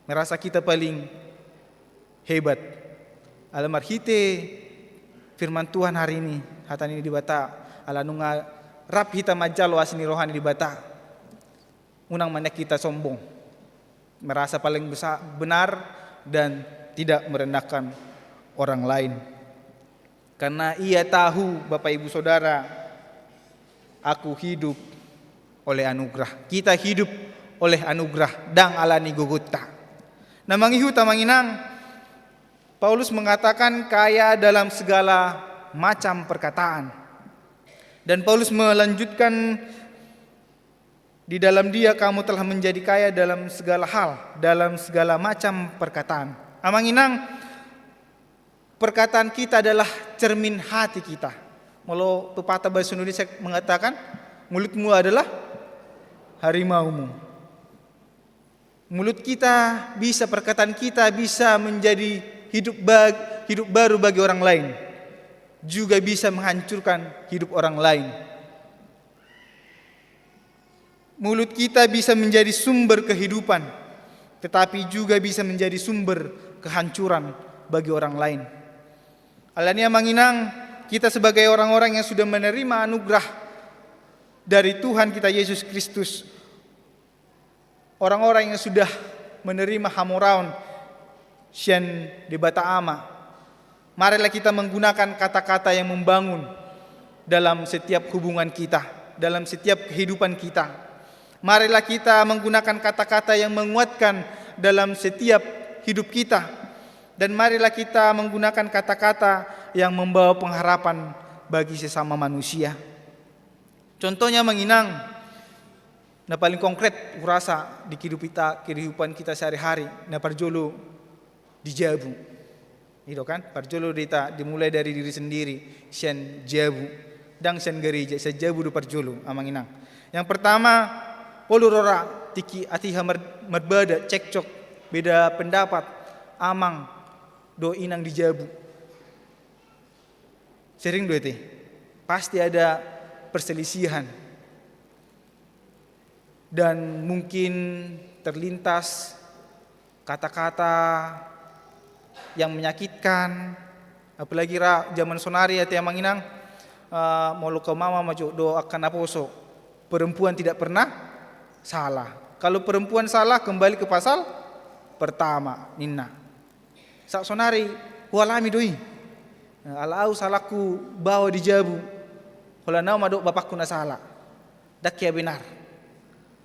Merasa kita paling hebat. Ala marhite firman Tuhan hari ini, hata ni Debata, ala nunga rap hita manjalo asi ni roha ni Debata, unang ma nian hita sombong, merasa paling besa-, benar, dan tidak merendahkan orang lain. Karena ia tahu, Bapak Ibu Saudara, aku hidup oleh anugerah. Kita hidup oleh anugerah, ndang alani gogonta. Na mangihut, amang inang, Paulus mengatakan kaya dalam segala macam perkataan. Dan Paulus melanjutkan, "Di dalam Dia kamu telah menjadi kaya dalam segala hal, dalam segala macam perkataan." Amang inang, perkataan kita adalah cermin hati kita. Molo pepatah bahasa Indonesia mengatakan, mulutmu adalah harimaumu. Mulut kita bisa, perkataan kita bisa menjadi hidup, bag, hidup baru bagi orang lain, juga bisa menghancurkan hidup orang lain. Mulut kita bisa menjadi sumber kehidupan, tetapi juga bisa menjadi sumber kehancuran bagi orang lain. Alani, Amang Inang, kita sebagai orang-orang yang sudah menerima anugerah dari Tuhan kita Yesus Kristus, orang-orang yang sudah menerima hamoraon sian Debata Ama, marilah kita menggunakan kata-kata yang membangun dalam setiap hubungan kita, dalam setiap kehidupan kita. Marilah kita menggunakan kata-kata yang menguatkan dalam setiap hidup kita. Dan marilah kita menggunakan kata-kata yang membawa pengharapan bagi sesama manusia. Contohnya, Amang Inang, na paling konkret hurasa di kehidupan, kehidupan kita sehari-hari, na parjolo di jabu. I do kan, parjolo do hita dimulai dari diri sendiri, sian jabu. Ndang sian gareja, sian jabu do parjolo, Amang Inang. Yang pertama, olo do ra tingki, atiha mar-, marbada, cekcok, beda pendapat amang dohot inang di jabu. Sering do ate, pasti ada perselisihan. Dan mungkin terlintas kata-kata yang menyakitkan, apalagi ra jaman sonari ate, Amang Inang, eh, molo kaumama ma jo do angka naposo, perempuan tidak pernah salah. Kalau perempuan salah, kembali ke pasal pertama, ninna. Sahat sonari hualami do i. Ala au salahku baoa di jabu, holan au ma dohot bapakku na sala. Ndang hea benar.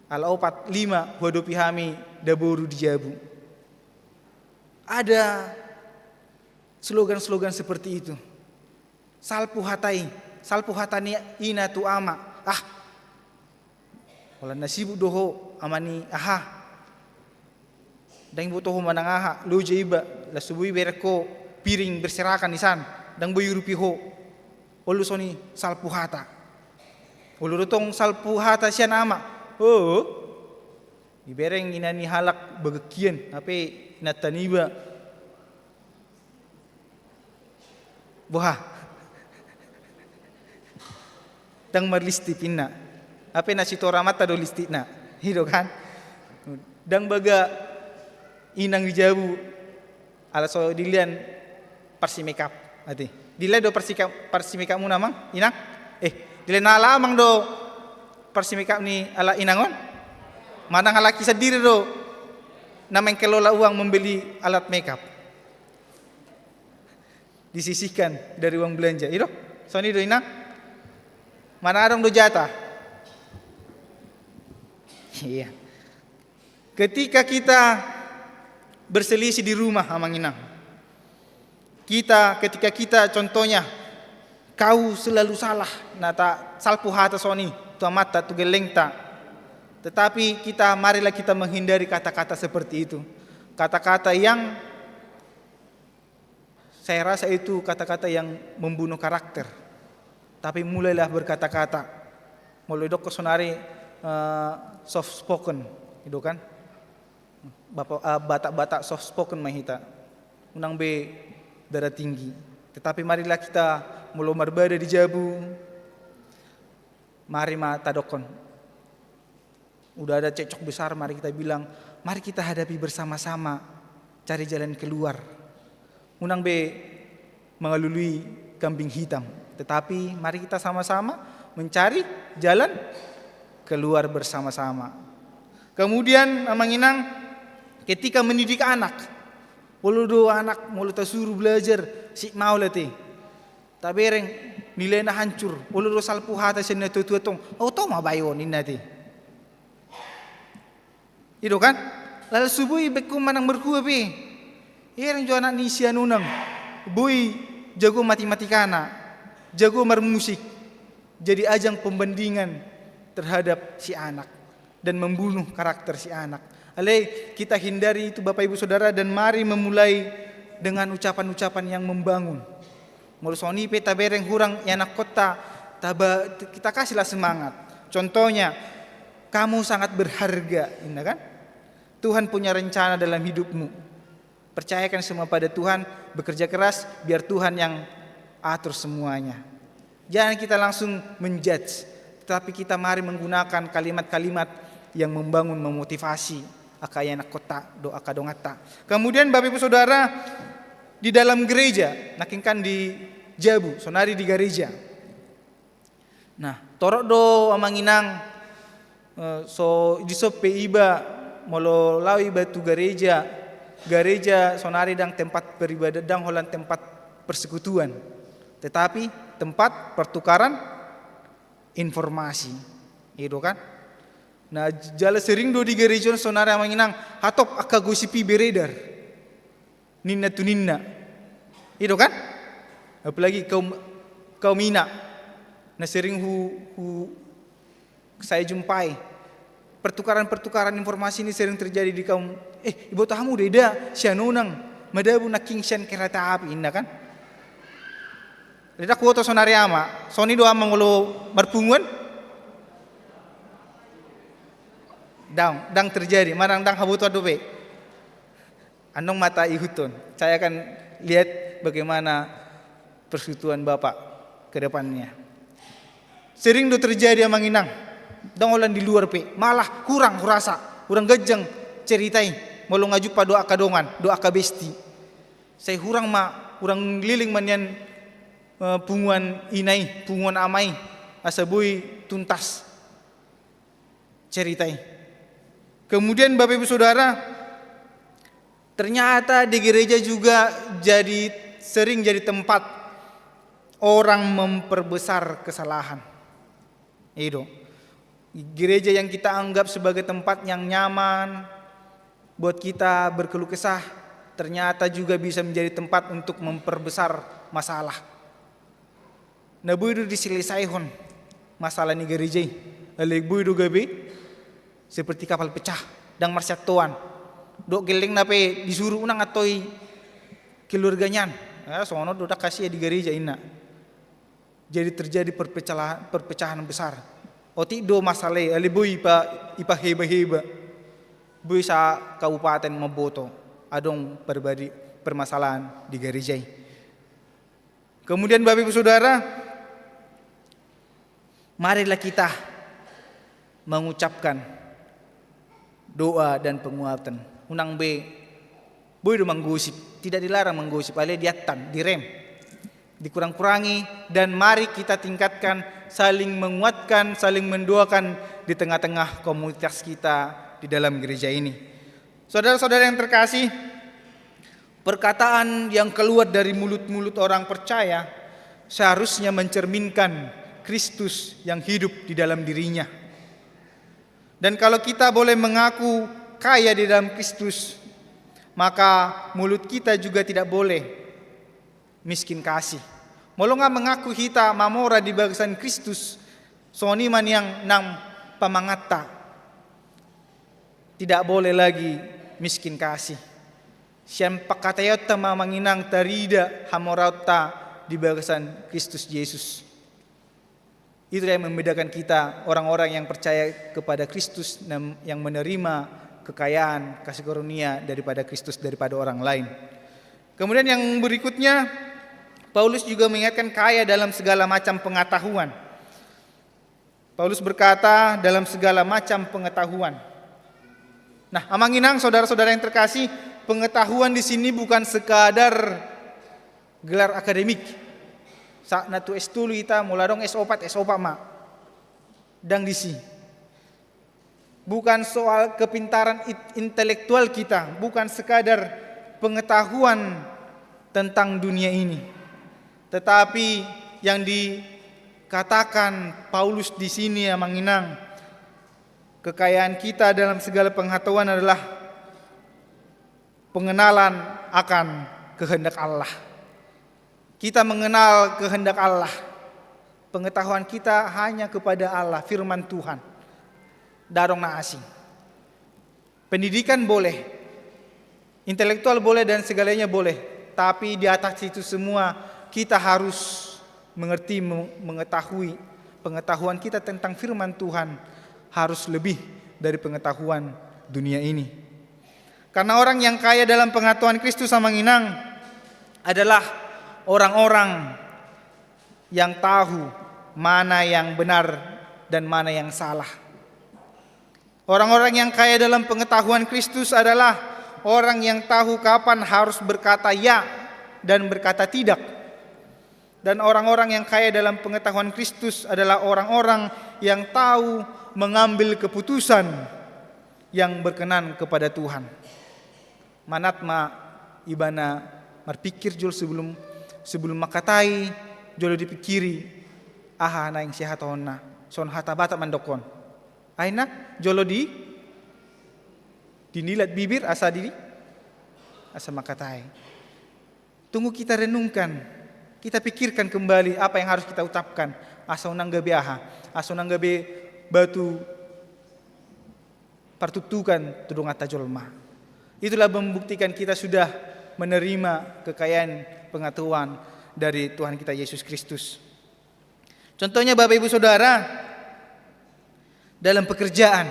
Ala opat lima huadopi hami daboru di jabu. Ada slogan-slogan seperti itu. Salpu hata i, salpu hata ni ina tu ama. Ah, holan na sibuk do ho, ama ni aha. Ndang iboto ho manang aha, loja iba, laos so boi bereng ho piring berserakan i san, ndang boi diurupi ho. Olo songon i salpu hata. Olo do tong salpu hata sian ama. Oh. Dibereng ina ni halak bagas hian, hape inanta niba. Boha? Ndang marlistip inna. Hape na sitorang amanta do listipna. I do kan? Ndang baga inang di jabu, ala so dilean parsi makeup. Ate. Dilean do parsi ka-, parsi makeupmuna, Amang, Inang? Eh, dilean ala amang do parsi makeup ni ala inang on? Manang halak i sandiri do na mengkelola uang membeli alat makeup? Disisihkan dari uang belanja, i do? Songon i do, Inang? Manang adong do jatah? Iya. Ketika kita berselisih di rumah, Amang Inang, kita, ketika kita, contohnya, kau selalu salah, na tasalpu hata songon i tu amanta, tu gellengta. Tetapi kita, marilah kita menghindari kata-kata seperti itu. Kata-kata yang, saya rasa itu kata-kata yang membunuh karakter. Tapi mulailah berkata-kata. Molo didok sonari, eh, soft spoken, i do kan? Bapa-, eh, Batak-Batak soft spoken ma hita. Unang be darah tinggi. Tetapi marilah kita, molo marbada di jabu, mari ma tadokkon. Udah ada cekcok besar, mari kita bilang, mari kita hadapi bersama-sama, cari jalan keluar. Unang be mengalului kambing hitam, tetapi mari kita sama-sama mencari jalan keluar bersama-sama. Kemudian, Amang Inang, ketika mendidik anak, olo do anak molo tasuruh belajar, sip maol ate. Tabereng nilaina hancur, olo do salpu hata sian natua-tua tong, "Au, tau ma bayo on," ninna ate. I do kan? Laos so boi baen ho manang marhua pe. Bereng jo anak ni si anu, unang boi jago matematikana, jago marmusik, jadi ajang pembandingan terhadap si anak dan membunuh karakter si anak. Alai kita hindari itu, Bapak Ibu Saudara, dan mari memulai dengan ucapan-ucapan yang membangun. Molo songon i pe tabereng hurang ianakkonta, taba-, kita kasihlah semangat. Contohnya, "Kamu sangat berharga," inna kan? Tuhan punya rencana dalam hidupmu. Percayakan semua pada Tuhan, bekerja keras, biar Tuhan yang atur semuanya. Jangan kita langsung menjudge, tetapi kita mari menggunakan kalimat-kalimat yang membangun, memotivasi angka ianakhonta dohot angka donganta. Kemudian, Bapak Ibu Saudara, di dalam gereja, nangkin kan di jabu, saonari di gareja. Nah, torop do amang inang, eh, so, dison pe iba, molo laho iba tu gareja, gareja saonari ndang tempat beribadah, ndang holan tempat persekutuan, tetapi tempat pertukaran informasi. I do kan? Nah, jala sering do di gareja on saonari amang inang, hatop angka gosip i beredar. Ninna tu ninna. I do kan? Apalagi kaum, kaum ina. Na sering hu, hu, saya jumpai. Pertukaran-pertukaran informasi ini sering terjadi di kaum, "Eh, iboto hamu do eda, sian on nang, madabu nangkin sian kereta api," inna kan? Ndang huboto saonari ama, songon i do ama molo marpunguan? Ndang, ndang terjadi, manang ndang habotoan dope. Annon ma taihuthon. Saya akan lihat bagaimana persekutuan Bapak ke depannya. Sering do terjadi amang inang. Ndang holan di luar pe. Malah hurang hurasa. Hurang ganjang cerita i. Molo nga jumpa dohot angka dongan, dohot angka besti. Sai hurang ma, hurang leleng ma nian, eh, punguan ina i, punguan ama i. Asa boi tuntas cerita i. Kemudian Bapak Ibu Saudara, ternyata di gereja juga jadi, sering jadi tempat orang memperbesar kesalahan. I do. Gereja yang kita anggap sebagai tempat yang nyaman buat kita berkeluh kesah, ternyata juga bisa menjadi tempat untuk memperbesar masalah. Na boi do diselesaihon masalah ni gareja i. Alai boi do gabe seperti kapal pecah, ndang marsiantoan. Dohot gellengna pe disuru, "Unang antoi keluarga nian." Ah, songon on do, "Ndang hasia di gareja," inna. Jadi terjadi perpecahan, perpecahan besar. Otik do masalah i, alai boi ipa, ipaheba-heba. Boi sa kabupaten mamboto adong perbadi-, permasalahan di gareja i. Kemudian, Bapak Ibu Saudara, marilah kita mengucapkan doa dan penguatan. Unang be, boi do manggosip, tidak dilarang manggosip, alai diattan, direm, dikurang-kurangi, dan mari kita tingkatkan, saling menguatkan, saling mendoakan di tengah-tengah komunitas kita di dalam gereja ini. Saudara-saudara yang terkasih, perkataan yang keluar dari mulut-mulut orang percaya seharusnya mencerminkan Kristus yang hidup di dalam dirinya. Dan kalau kita boleh mengaku kaya di dalam Kristus, maka mulut kita juga tidak boleh miskin kasih. Molo nga mengaku hita mamora di bagasan Kristus, songon i ma nian nang pamanganta. Tidak boleh lagi miskin kasih. Sian pangkataion ma amang inang tarida hamoraonta di bagasan Kristus Jesus. Itu yang membedakan kita, orang-orang yang percaya kepada Kristus, nam-, yang menerima kekayaan, kasih karunia daripada Kristus, daripada orang lain. Kemudian yang berikutnya, Paulus juga mengingatkan kaya dalam segala macam pengetahuan. Paulus berkata, "Dalam segala macam pengetahuan." Nah, amang inang, saudara-saudara yang terkasih, pengetahuan di sini bukan sekadar gelar akademik. Sahat na tu S tolu hita, molo adong S opat, S opat ma. Ndang disi. Bukan soal kepintaran it-, intelektual kita, bukan sekadar pengetahuan tentang dunia ini. Tetapi yang dikatakan Paulus di sini, amang inang, kekayaan kita dalam segala pengetahuan adalah pengenalan akan kehendak Allah. Kita mengenal kehendak Allah. Pengetahuan kita hanya kepada Allah, firman Tuhan. Ndang adong na asing. Pendidikan boleh, intelektual boleh, dan segalanya boleh. Tapi di atas itu semua, kita harus mengerti, me-, mengetahui. Pengetahuan kita tentang firman Tuhan harus lebih dari pengetahuan dunia ini. Karena orang yang kaya dalam pengetahuan Kristus, amang inang, adalah orang-orang yang tahu mana yang benar dan mana yang salah. Orang-orang yang kaya dalam pengetahuan Kristus adalah orang yang tahu kapan harus berkata ya dan berkata tidak. Dan orang-orang yang kaya dalam pengetahuan Kristus adalah orang-orang yang tahu mengambil keputusan yang berkenan kepada Tuhan. Manat ma ibana marpikir jolo sebelum, sebelum mangkatai, jolo dipikiri aha naeng sihatahonna. Songon hata Batak mandokkon. Akhirna jolo di, dinilat bibir asa di, asa mangkatai. Tunggu kita renungkan, kita pikirkan kembali apa yang harus kita ucapkan. Asa unang gabe aha, asa unang gabe batu partuktukan tu donganta jolma. Itulah membuktikan kita sudah menerima kekayaan pengetahuan dari Tuhan kita Yesus Kristus. Contohnya, Bapak Ibu Saudara, dalam pekerjaan,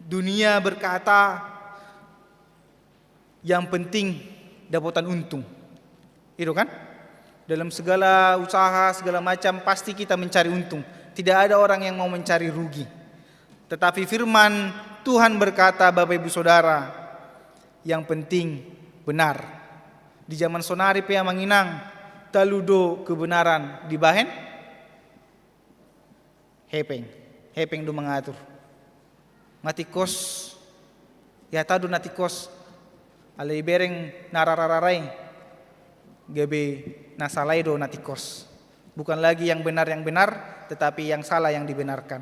dunia berkata, yang penting dapotan untung. Itu kan? Dalam segala usaha, segala macam, pasti kita mencari untung. Tidak ada orang yang mau mencari rugi. Tetapi firman Tuhan berkata, Bapak Ibu Saudara, yang penting benar. Di zaman sonari pe, amang inang, talu do kebenaran dibahen hepeng. Hepeng do mangatur. Nga tingkos, ya tadu na tingkos. Alai bereng na rarararai, gabe na salai do na tingkos. Bukan lagi yang benar yang benar, tetapi yang salah yang dibenarkan.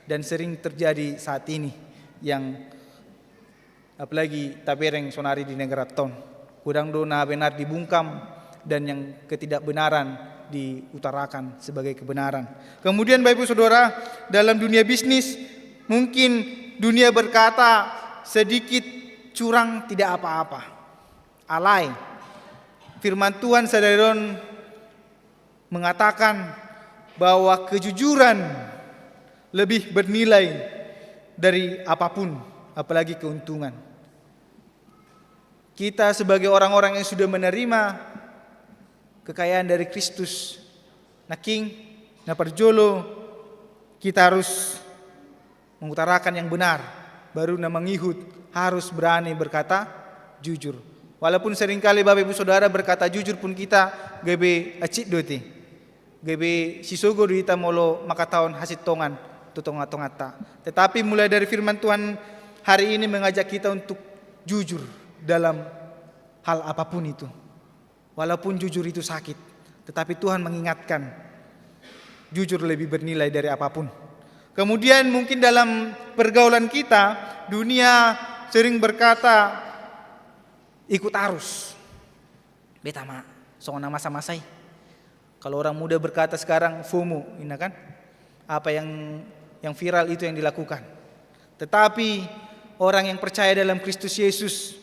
Dan sering terjadi saat ini, yang apalagi tabereng sonari di negara ton. Godang do na benar dibungkam dan yang ketidakbenaran diutarakan sebagai kebenaran. Kemudian, Bapak Ibu Saudara, dalam dunia bisnis, mungkin dunia berkata sedikit curang tidak apa-apa. Alai, firman Tuhan sadari on mengatakan bahwa kejujuran lebih bernilai dari apapun, apalagi keuntungan. Kita sebagai orang-orang yang sudah menerima kekayaan dari Kristus, na king, na parjolo, kita harus mengutarakan yang benar, baru na mangihut harus berani berkata jujur. Walaupun seringkali Bapak Ibu Saudara berkata jujur pun kita gabe acit do ate. Gabe sisogo do hita molo mangkatahon hasintongan tu tonga-tonganta. Tetapi mulai dari firman Tuhan hari ini mengajak kita untuk jujur dalam hal apapun itu. Walaupun jujur itu sakit, tetapi Tuhan mengingatkan, jujur lebih bernilai dari apapun. Kemudian mungkin dalam pergaulan kita, dunia sering berkata, ikut arus. Beta ma, songon na masa-masa i. Kalau orang muda berkata sekarang, FOMO, inna kan? Apa yang, yang viral itu yang dilakukan. Tetapi orang yang percaya dalam Kristus Yesus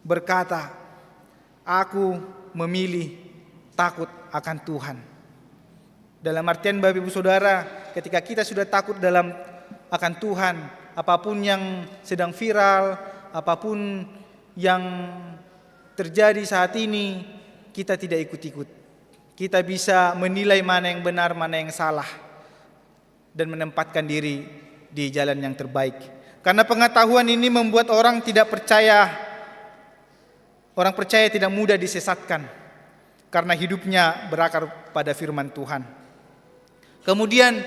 berkata, "Aku memilih takut akan Tuhan." Dalam artian, Bapak Ibu Saudara, ketika kita sudah takut dalam, akan Tuhan, apapun yang sedang viral, apapun yang terjadi saat ini, kita tidak ikut-ikut. Kita bisa menilai mana yang benar, mana yang salah, dan menempatkan diri di jalan yang terbaik. Karena pengetahuan ini membuat orang tidak percaya, orang percaya tidak mudah disesatkan karena hidupnya berakar pada firman Tuhan. Kemudian,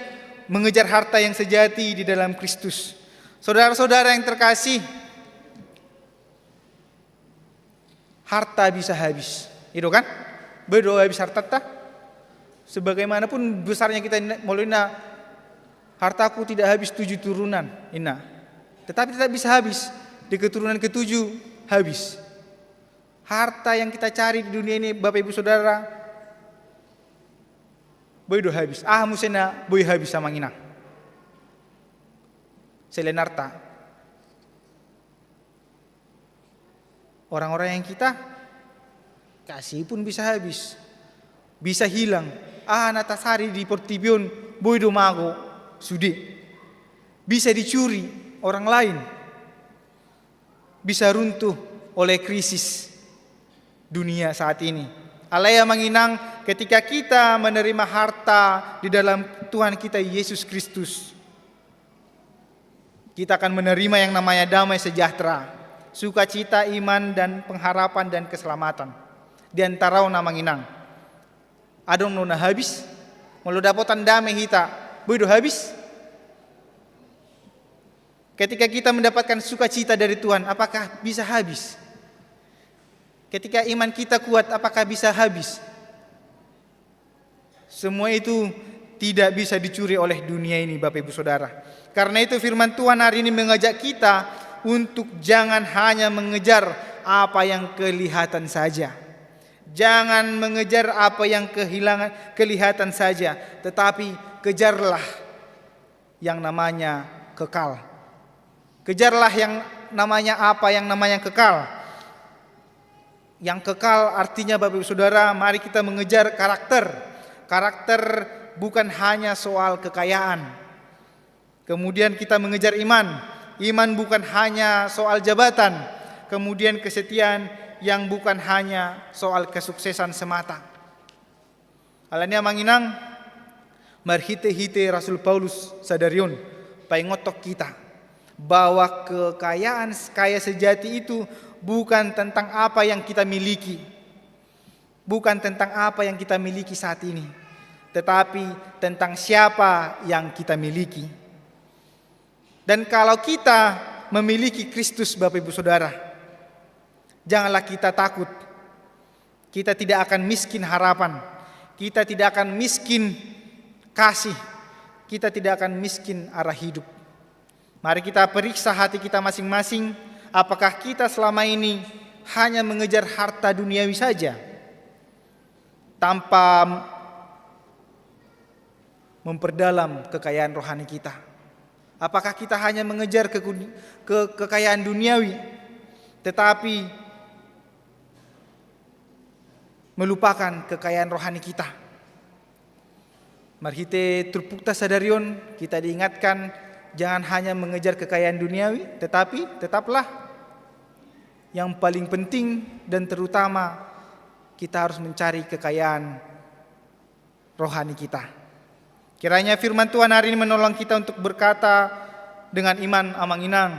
mengejar harta yang sejati di dalam Kristus. Saudara-saudara yang terkasih, harta bisa habis. Itu kan? Boi do habis hartanta. Sebagaimanapun besarnya kita, molo inna, "Hartaku tidak habis tujuh turunan," inna. Tetapi tetap bisa habis. Di keturunan ketujuh habis. Harta yang kita cari di dunia ini, Bapak Ibu Saudara, boi do habis. Aha muse na boi habis, amang inang? Selain harta. Orang-orang yang kita kasih pun bisa habis, bisa hilang. Aha na tasari di portibi on, boi do mago, sude. Bisa dicuri orang lain. bisa runtuh oleh krisis dunia saat ini. Alai amang inang, ketika kita menerima harta di dalam Tuhan kita Yesus Kristus, kita akan menerima yang namanya damai sejahtera, sukacita, iman, dan pengharapan dan keselamatan. Di antara on amang inang, adong do na habis? Molo dapotan damai hita, boi do habis? Ketika kita mendapatkan sukacita dari Tuhan, apakah bisa habis? Ketika iman kita kuat, apakah bisa habis? Semua itu tidak bisa dicuri oleh dunia ini, Bapak Ibu Saudara. Karena itu firman Tuhan hari ini mengajak kita untuk jangan hanya mengejar apa yang kelihatan saja. Jangan mengejar apa yang kehilangan, kelihatan saja, tetapi kejarlah yang namanya kekal. Kejarlah yang namanya apa? Yang namanya kekal. Yang kekal artinya, Bapak Ibu Saudara, mari kita mengejar karakter. Karakter bukan hanya soal kekayaan. Kemudian kita mengejar iman. Iman bukan hanya soal jabatan. Kemudian kesetiaan yang bukan hanya soal kesuksesan semata. Alani amang inang, marhite-hite Rasul Paulus sadari on paingothon hita bahwa kekayaan, kaya sejati itu bukan tentang apa yang kita miliki, bukan tentang apa yang kita miliki saat ini, tetapi tentang siapa yang kita miliki. Dan kalau kita memiliki Kristus, Bapak Ibu Saudara, janganlah kita takut. Kita tidak akan miskin harapan. Kita tidak akan miskin kasih. Kita tidak akan miskin arah hidup. Mari kita periksa hati kita masing-masing, apakah kita selama ini hanya mengejar harta duniawi saja tanpa memperdalam kekayaan rohani kita? Apakah kita hanya mengejar ke, ke, kekayaan duniawi, tetapi melupakan kekayaan rohani kita? Marhite turpukta sadari on, kita diingatkan, jangan hanya mengejar kekayaan duniawi, tetapi tetaplah yang paling penting dan terutama, kita harus mencari kekayaan rohani kita. Kiranya firman Tuhan hari ini menolong kita untuk berkata dengan iman, amang inang,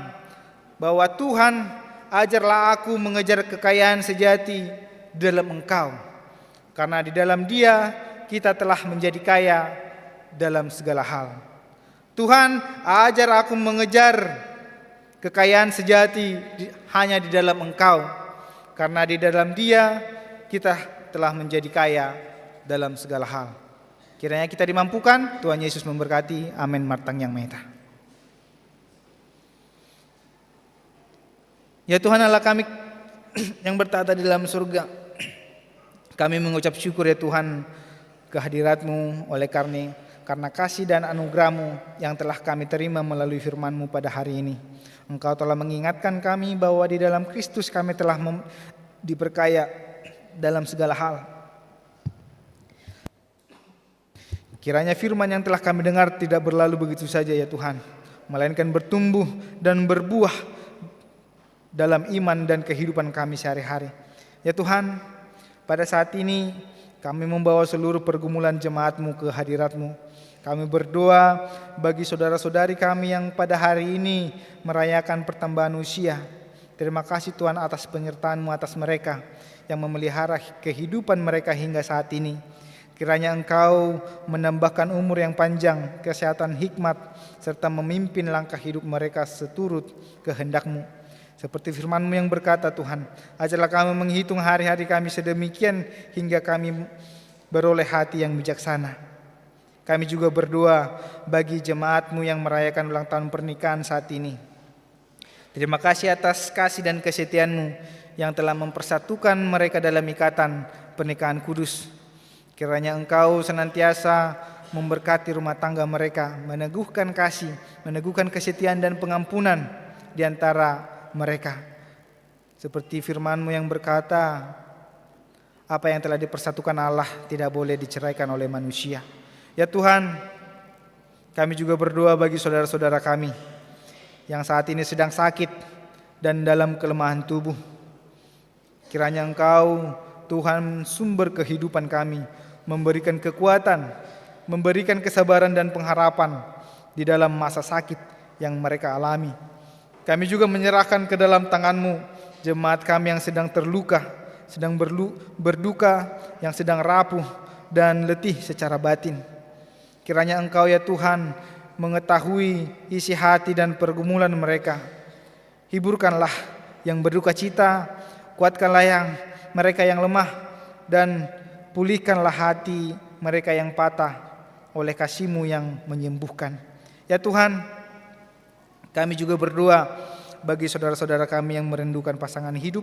bahwa, "Tuhan, ajarlah aku mengejar kekayaan sejati dalam Engkau. Karena di dalam Dia kita telah menjadi kaya dalam segala hal." Tuhan, ajar aku mengejar kekayaan sejati di, hanya di dalam Engkau, karena di dalam Dia kita telah menjadi kaya dalam segala hal. Kiranya kita dimampukan, Tuhan Yesus memberkati. Amin. Martangiang ma hita. Ya Tuhan Allah kami yang bertahta di dalam surga, kami mengucap syukur ya Tuhan kehadirat-Mu oleh karni-, karena kasih dan anugerah-Mu yang telah kami terima melalui firman-Mu pada hari ini. Engkau telah mengingatkan kami bahwa di dalam Kristus kami telah mem-, diperkaya dalam segala hal. Kiranya firman yang telah kami dengar tidak berlalu begitu saja ya Tuhan, melainkan bertumbuh dan berbuah dalam iman dan kehidupan kami sehari-hari. Ya Tuhan, pada saat ini kami membawa seluruh pergumulan jemaat-Mu ke hadirat-Mu. Kami berdoa bagi saudara-saudari kami yang pada hari ini merayakan pertambahan usia. Terima kasih Tuhan atas penyertaan-Mu atas mereka yang memelihara kehidupan mereka hingga saat ini. Kiranya Engkau menambahkan umur yang panjang, kesehatan hikmat, serta memimpin langkah hidup mereka seturut kehendak-Mu. Seperti firman-Mu yang berkata, Tuhan, ajarlah kami menghitung hari-hari kami sedemikian hingga kami beroleh hati yang bijaksana. Kami juga berdoa bagi jemaat-Mu yang merayakan ulang tahun pernikahan saat ini. Terima kasih atas kasih dan kesetiaan-Mu yang telah mempersatukan mereka dalam ikatan pernikahan kudus. Kiranya Engkau senantiasa memberkati rumah tangga mereka, meneguhkan kasih, meneguhkan kesetiaan dan pengampunan di antara mereka. Seperti firman-Mu yang berkata, apa yang telah dipersatukan Allah tidak boleh diceraikan oleh manusia. Ya Tuhan, kami juga berdoa bagi saudara-saudara kami yang saat ini sedang sakit, dan dalam kelemahan tubuh. Kiranya Engkau, Tuhan, sumber kehidupan kami, memberikan kekuatan, memberikan kesabaran dan pengharapan di dalam masa sakit yang mereka alami. Kami juga menyerahkan ke dalam tangan-Mu jemaat kami yang sedang terluka, sedang berlu-, berduka, yang sedang rapuh dan letih secara batin. Kiranya Engkau, ya Tuhan, mengetahui isi hati dan pergumulan mereka. Hiburkanlah yang berduka cita, kuatkanlah yang, mereka yang lemah, dan pulihkanlah hati mereka yang patah oleh kasih-Mu yang menyembuhkan. Ya Tuhan, kami juga berdoa bagi saudara-saudara kami yang merindukan pasangan hidup.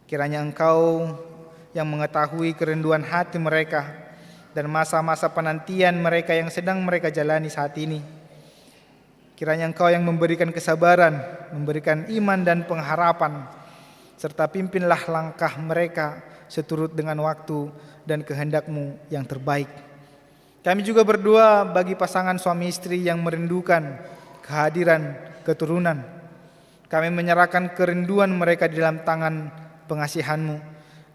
Kiranya Engkau yang mengetahui kerinduan hati mereka dan masa-masa penantian mereka yang sedang mereka jalani saat ini. Kiranya Engkau yang memberikan kesabaran, memberikan iman dan pengharapan, serta pimpinlah langkah mereka seturut dengan waktu dan kehendak-Mu yang terbaik. Kami juga berdoa bagi pasangan suami istri yang merindukan kehadiran keturunan. Kami menyerahkan kerinduan mereka di dalam tangan pengasihan-Mu.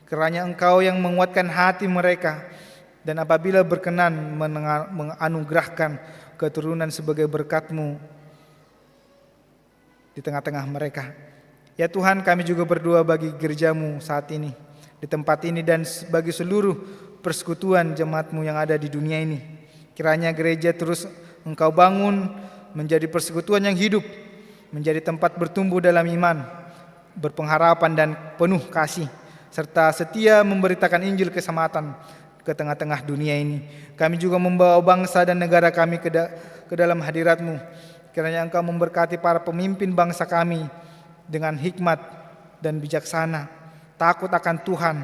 Kiranya Engkau yang menguatkan hati mereka, dan apabila berkenan, menenga-, menganugerahkan keturunan sebagai berkat-Mu di tengah-tengah mereka. Ya Tuhan, kami juga berdoa bagi gereja-Mu saat ini, di tempat ini, dan s-, bagi seluruh persekutuan jemaat-Mu yang ada di dunia ini. Kiranya gereja terus Engkau bangun menjadi persekutuan yang hidup, menjadi tempat bertumbuh dalam iman, berpengharapan, dan penuh kasih, serta setia memberitakan Injil keselamatan ke tengah-tengah dunia ini. Kami juga membawa bangsa dan negara kami ke da-, ke dalam hadirat-Mu. Kiranya Engkau memberkati para pemimpin bangsa kami dengan hikmat dan bijaksana, takut akan Tuhan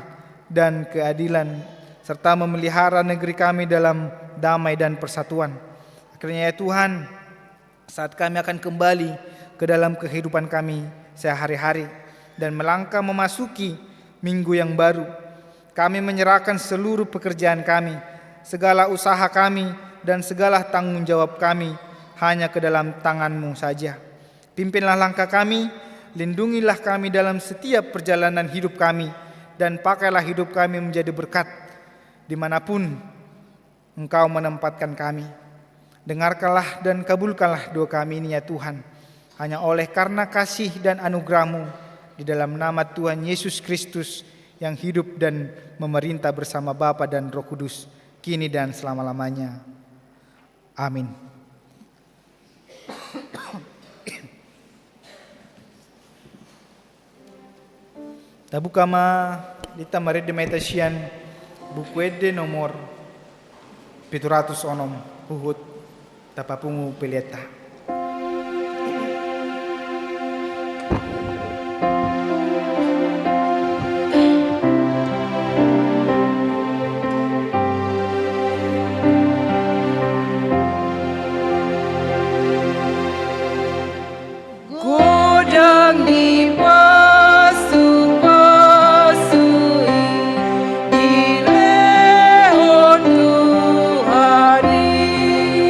dan keadilan, serta memelihara negeri kami dalam damai dan persatuan. Akhirnya, ya Tuhan, saat kami akan kembali ke dalam kehidupan kami sehari-hari dan melangkah memasuki minggu yang baru, kami menyerahkan seluruh pekerjaan kami, segala usaha kami, dan segala tanggung jawab kami hanya ke dalam tangan-Mu saja. Pimpinlah langkah kami, lindungilah kami dalam setiap perjalanan hidup kami, dan pakailah hidup kami menjadi berkat di mana pun Engkau menempatkan kami. Dengarkanlah dan kabulkanlah doa kami ini, ya Tuhan, hanya oleh karena kasih dan anugerah-Mu, di dalam nama Tuhan Yesus Kristus yang hidup dan memerintah bersama Bapa dan Roh Kudus, kini dan selama-lamanya. Amin. Tabuka ma, dita marende ma hita sian Buku Ende nomor pitu ratus onom, huhut tapapungu peleanta. Godang ni pasupasu i dilehon Tuhan i.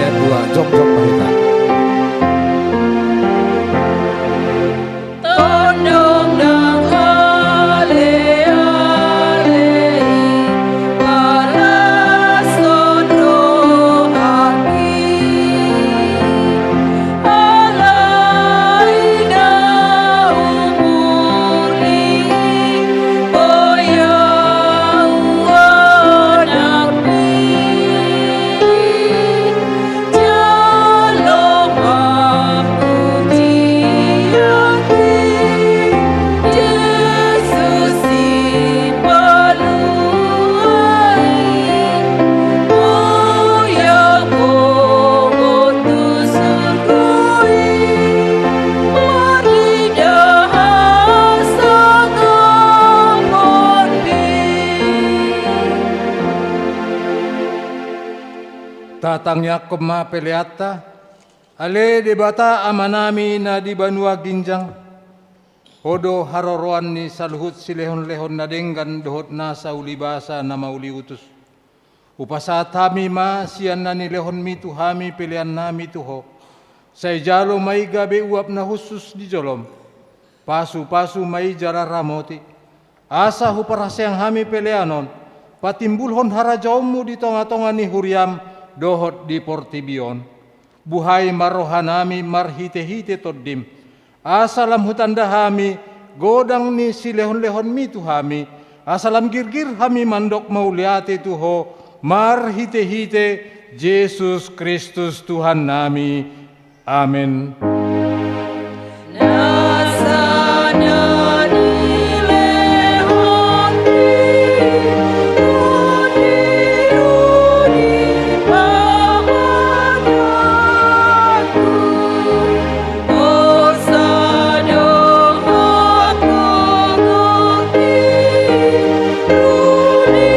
Dua, jongjong ma hita. Tondong nang ale-ale i, palas on rohangki. Alai na umuli, boi ahu onangki. Jalo ma pujianki, Jesus Sipaluai. Boi ahu bongot tu surgo i, marnida hasangapon di. Tatangiangkon ma peleanta. Ale Debata Amanami na di banua ginjang, Ho do haroroan ni saluhut silehonlehon na denggan dohot nasa ulibasa na mauliutus. Hupasahat hami ma sian na nilehonmi tu hami peleannami tu Ho. Sai jalo ma i gabe uap na hushus di jolom. Pasupasu ma i jala ramoti. Asa huparhaseang hami pelean on patimbulhon harajaonmu di tongatonga ni huriam dohot di portibi on. Buhai ma rohanami marhitehite Tondim, asa lam hutanda hami godang ni silehonlehonmi tu hami, asa lam girgir hami mandok mauliate tu Ho marhitehite Jesus Kristus Tuhannami. Amen. Nasa na nilehonmi, rudi-rudi pamanganku, hosa dohot gogoki, rudi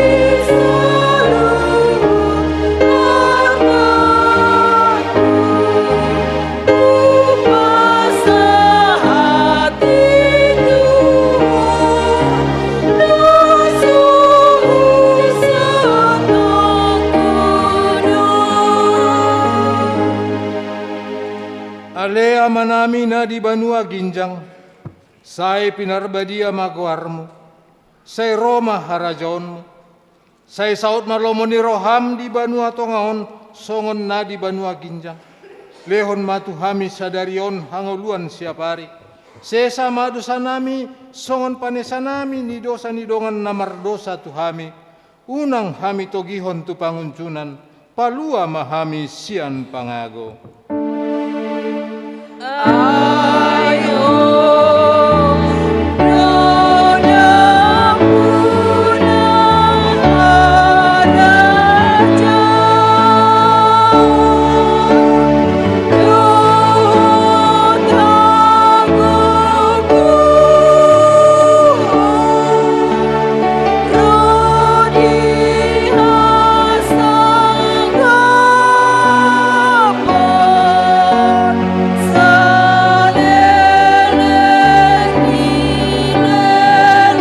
saluhut panganku. Hupasahat i tu Ho na so husatongku do. Ale Amanami na di banua ginjang, sai pinarbadia ma goarmu, sai ro ma harajaonmu, sai saut ma lomo ni roham di banua tonga on songon na di banua ginjang. Lehon ma tu hami sadari on hangoluan siapari. Sesa ma dosanami songon panesanami ni dosa ni dongan na mardosa tu hami. Unang hami togihon tu pangunjunan, palua ma hami sian pangago. Ai Ho do dampuna harajaon dohot hagogoon, ro di hasangapon saleleng ni lelengna.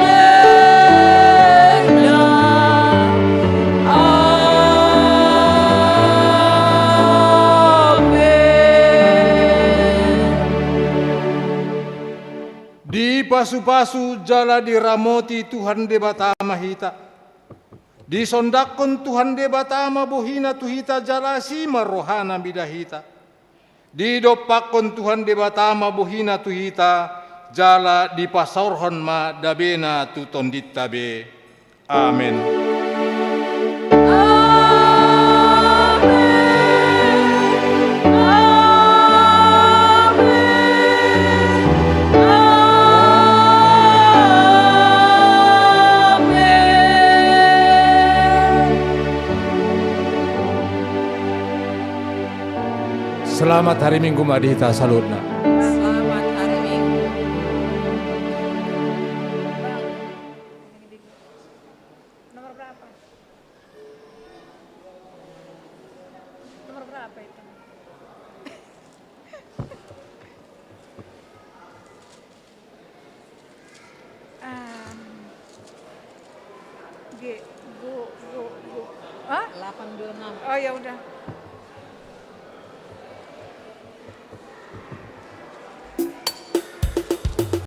Amen. Dipasupasu jala diramoti Tuhan Debata ma hita. Disondangkon Tuhan Debata ma bohina tu hita jala asi ma rohana mida hita. Didompakkon Tuhan Debata ma bohina tu hita, jala dipasaorhon ma dabena tu tondinta be. Amen. Amen. Amen. Amen. Selamat hari Minggu ma di hita saluhutna. Selamat hari Minggu. Nomor berapa? Nomor berapa itu? Em, G, go, go, go. Hah? Delapan dua enam. Oh, ya udah.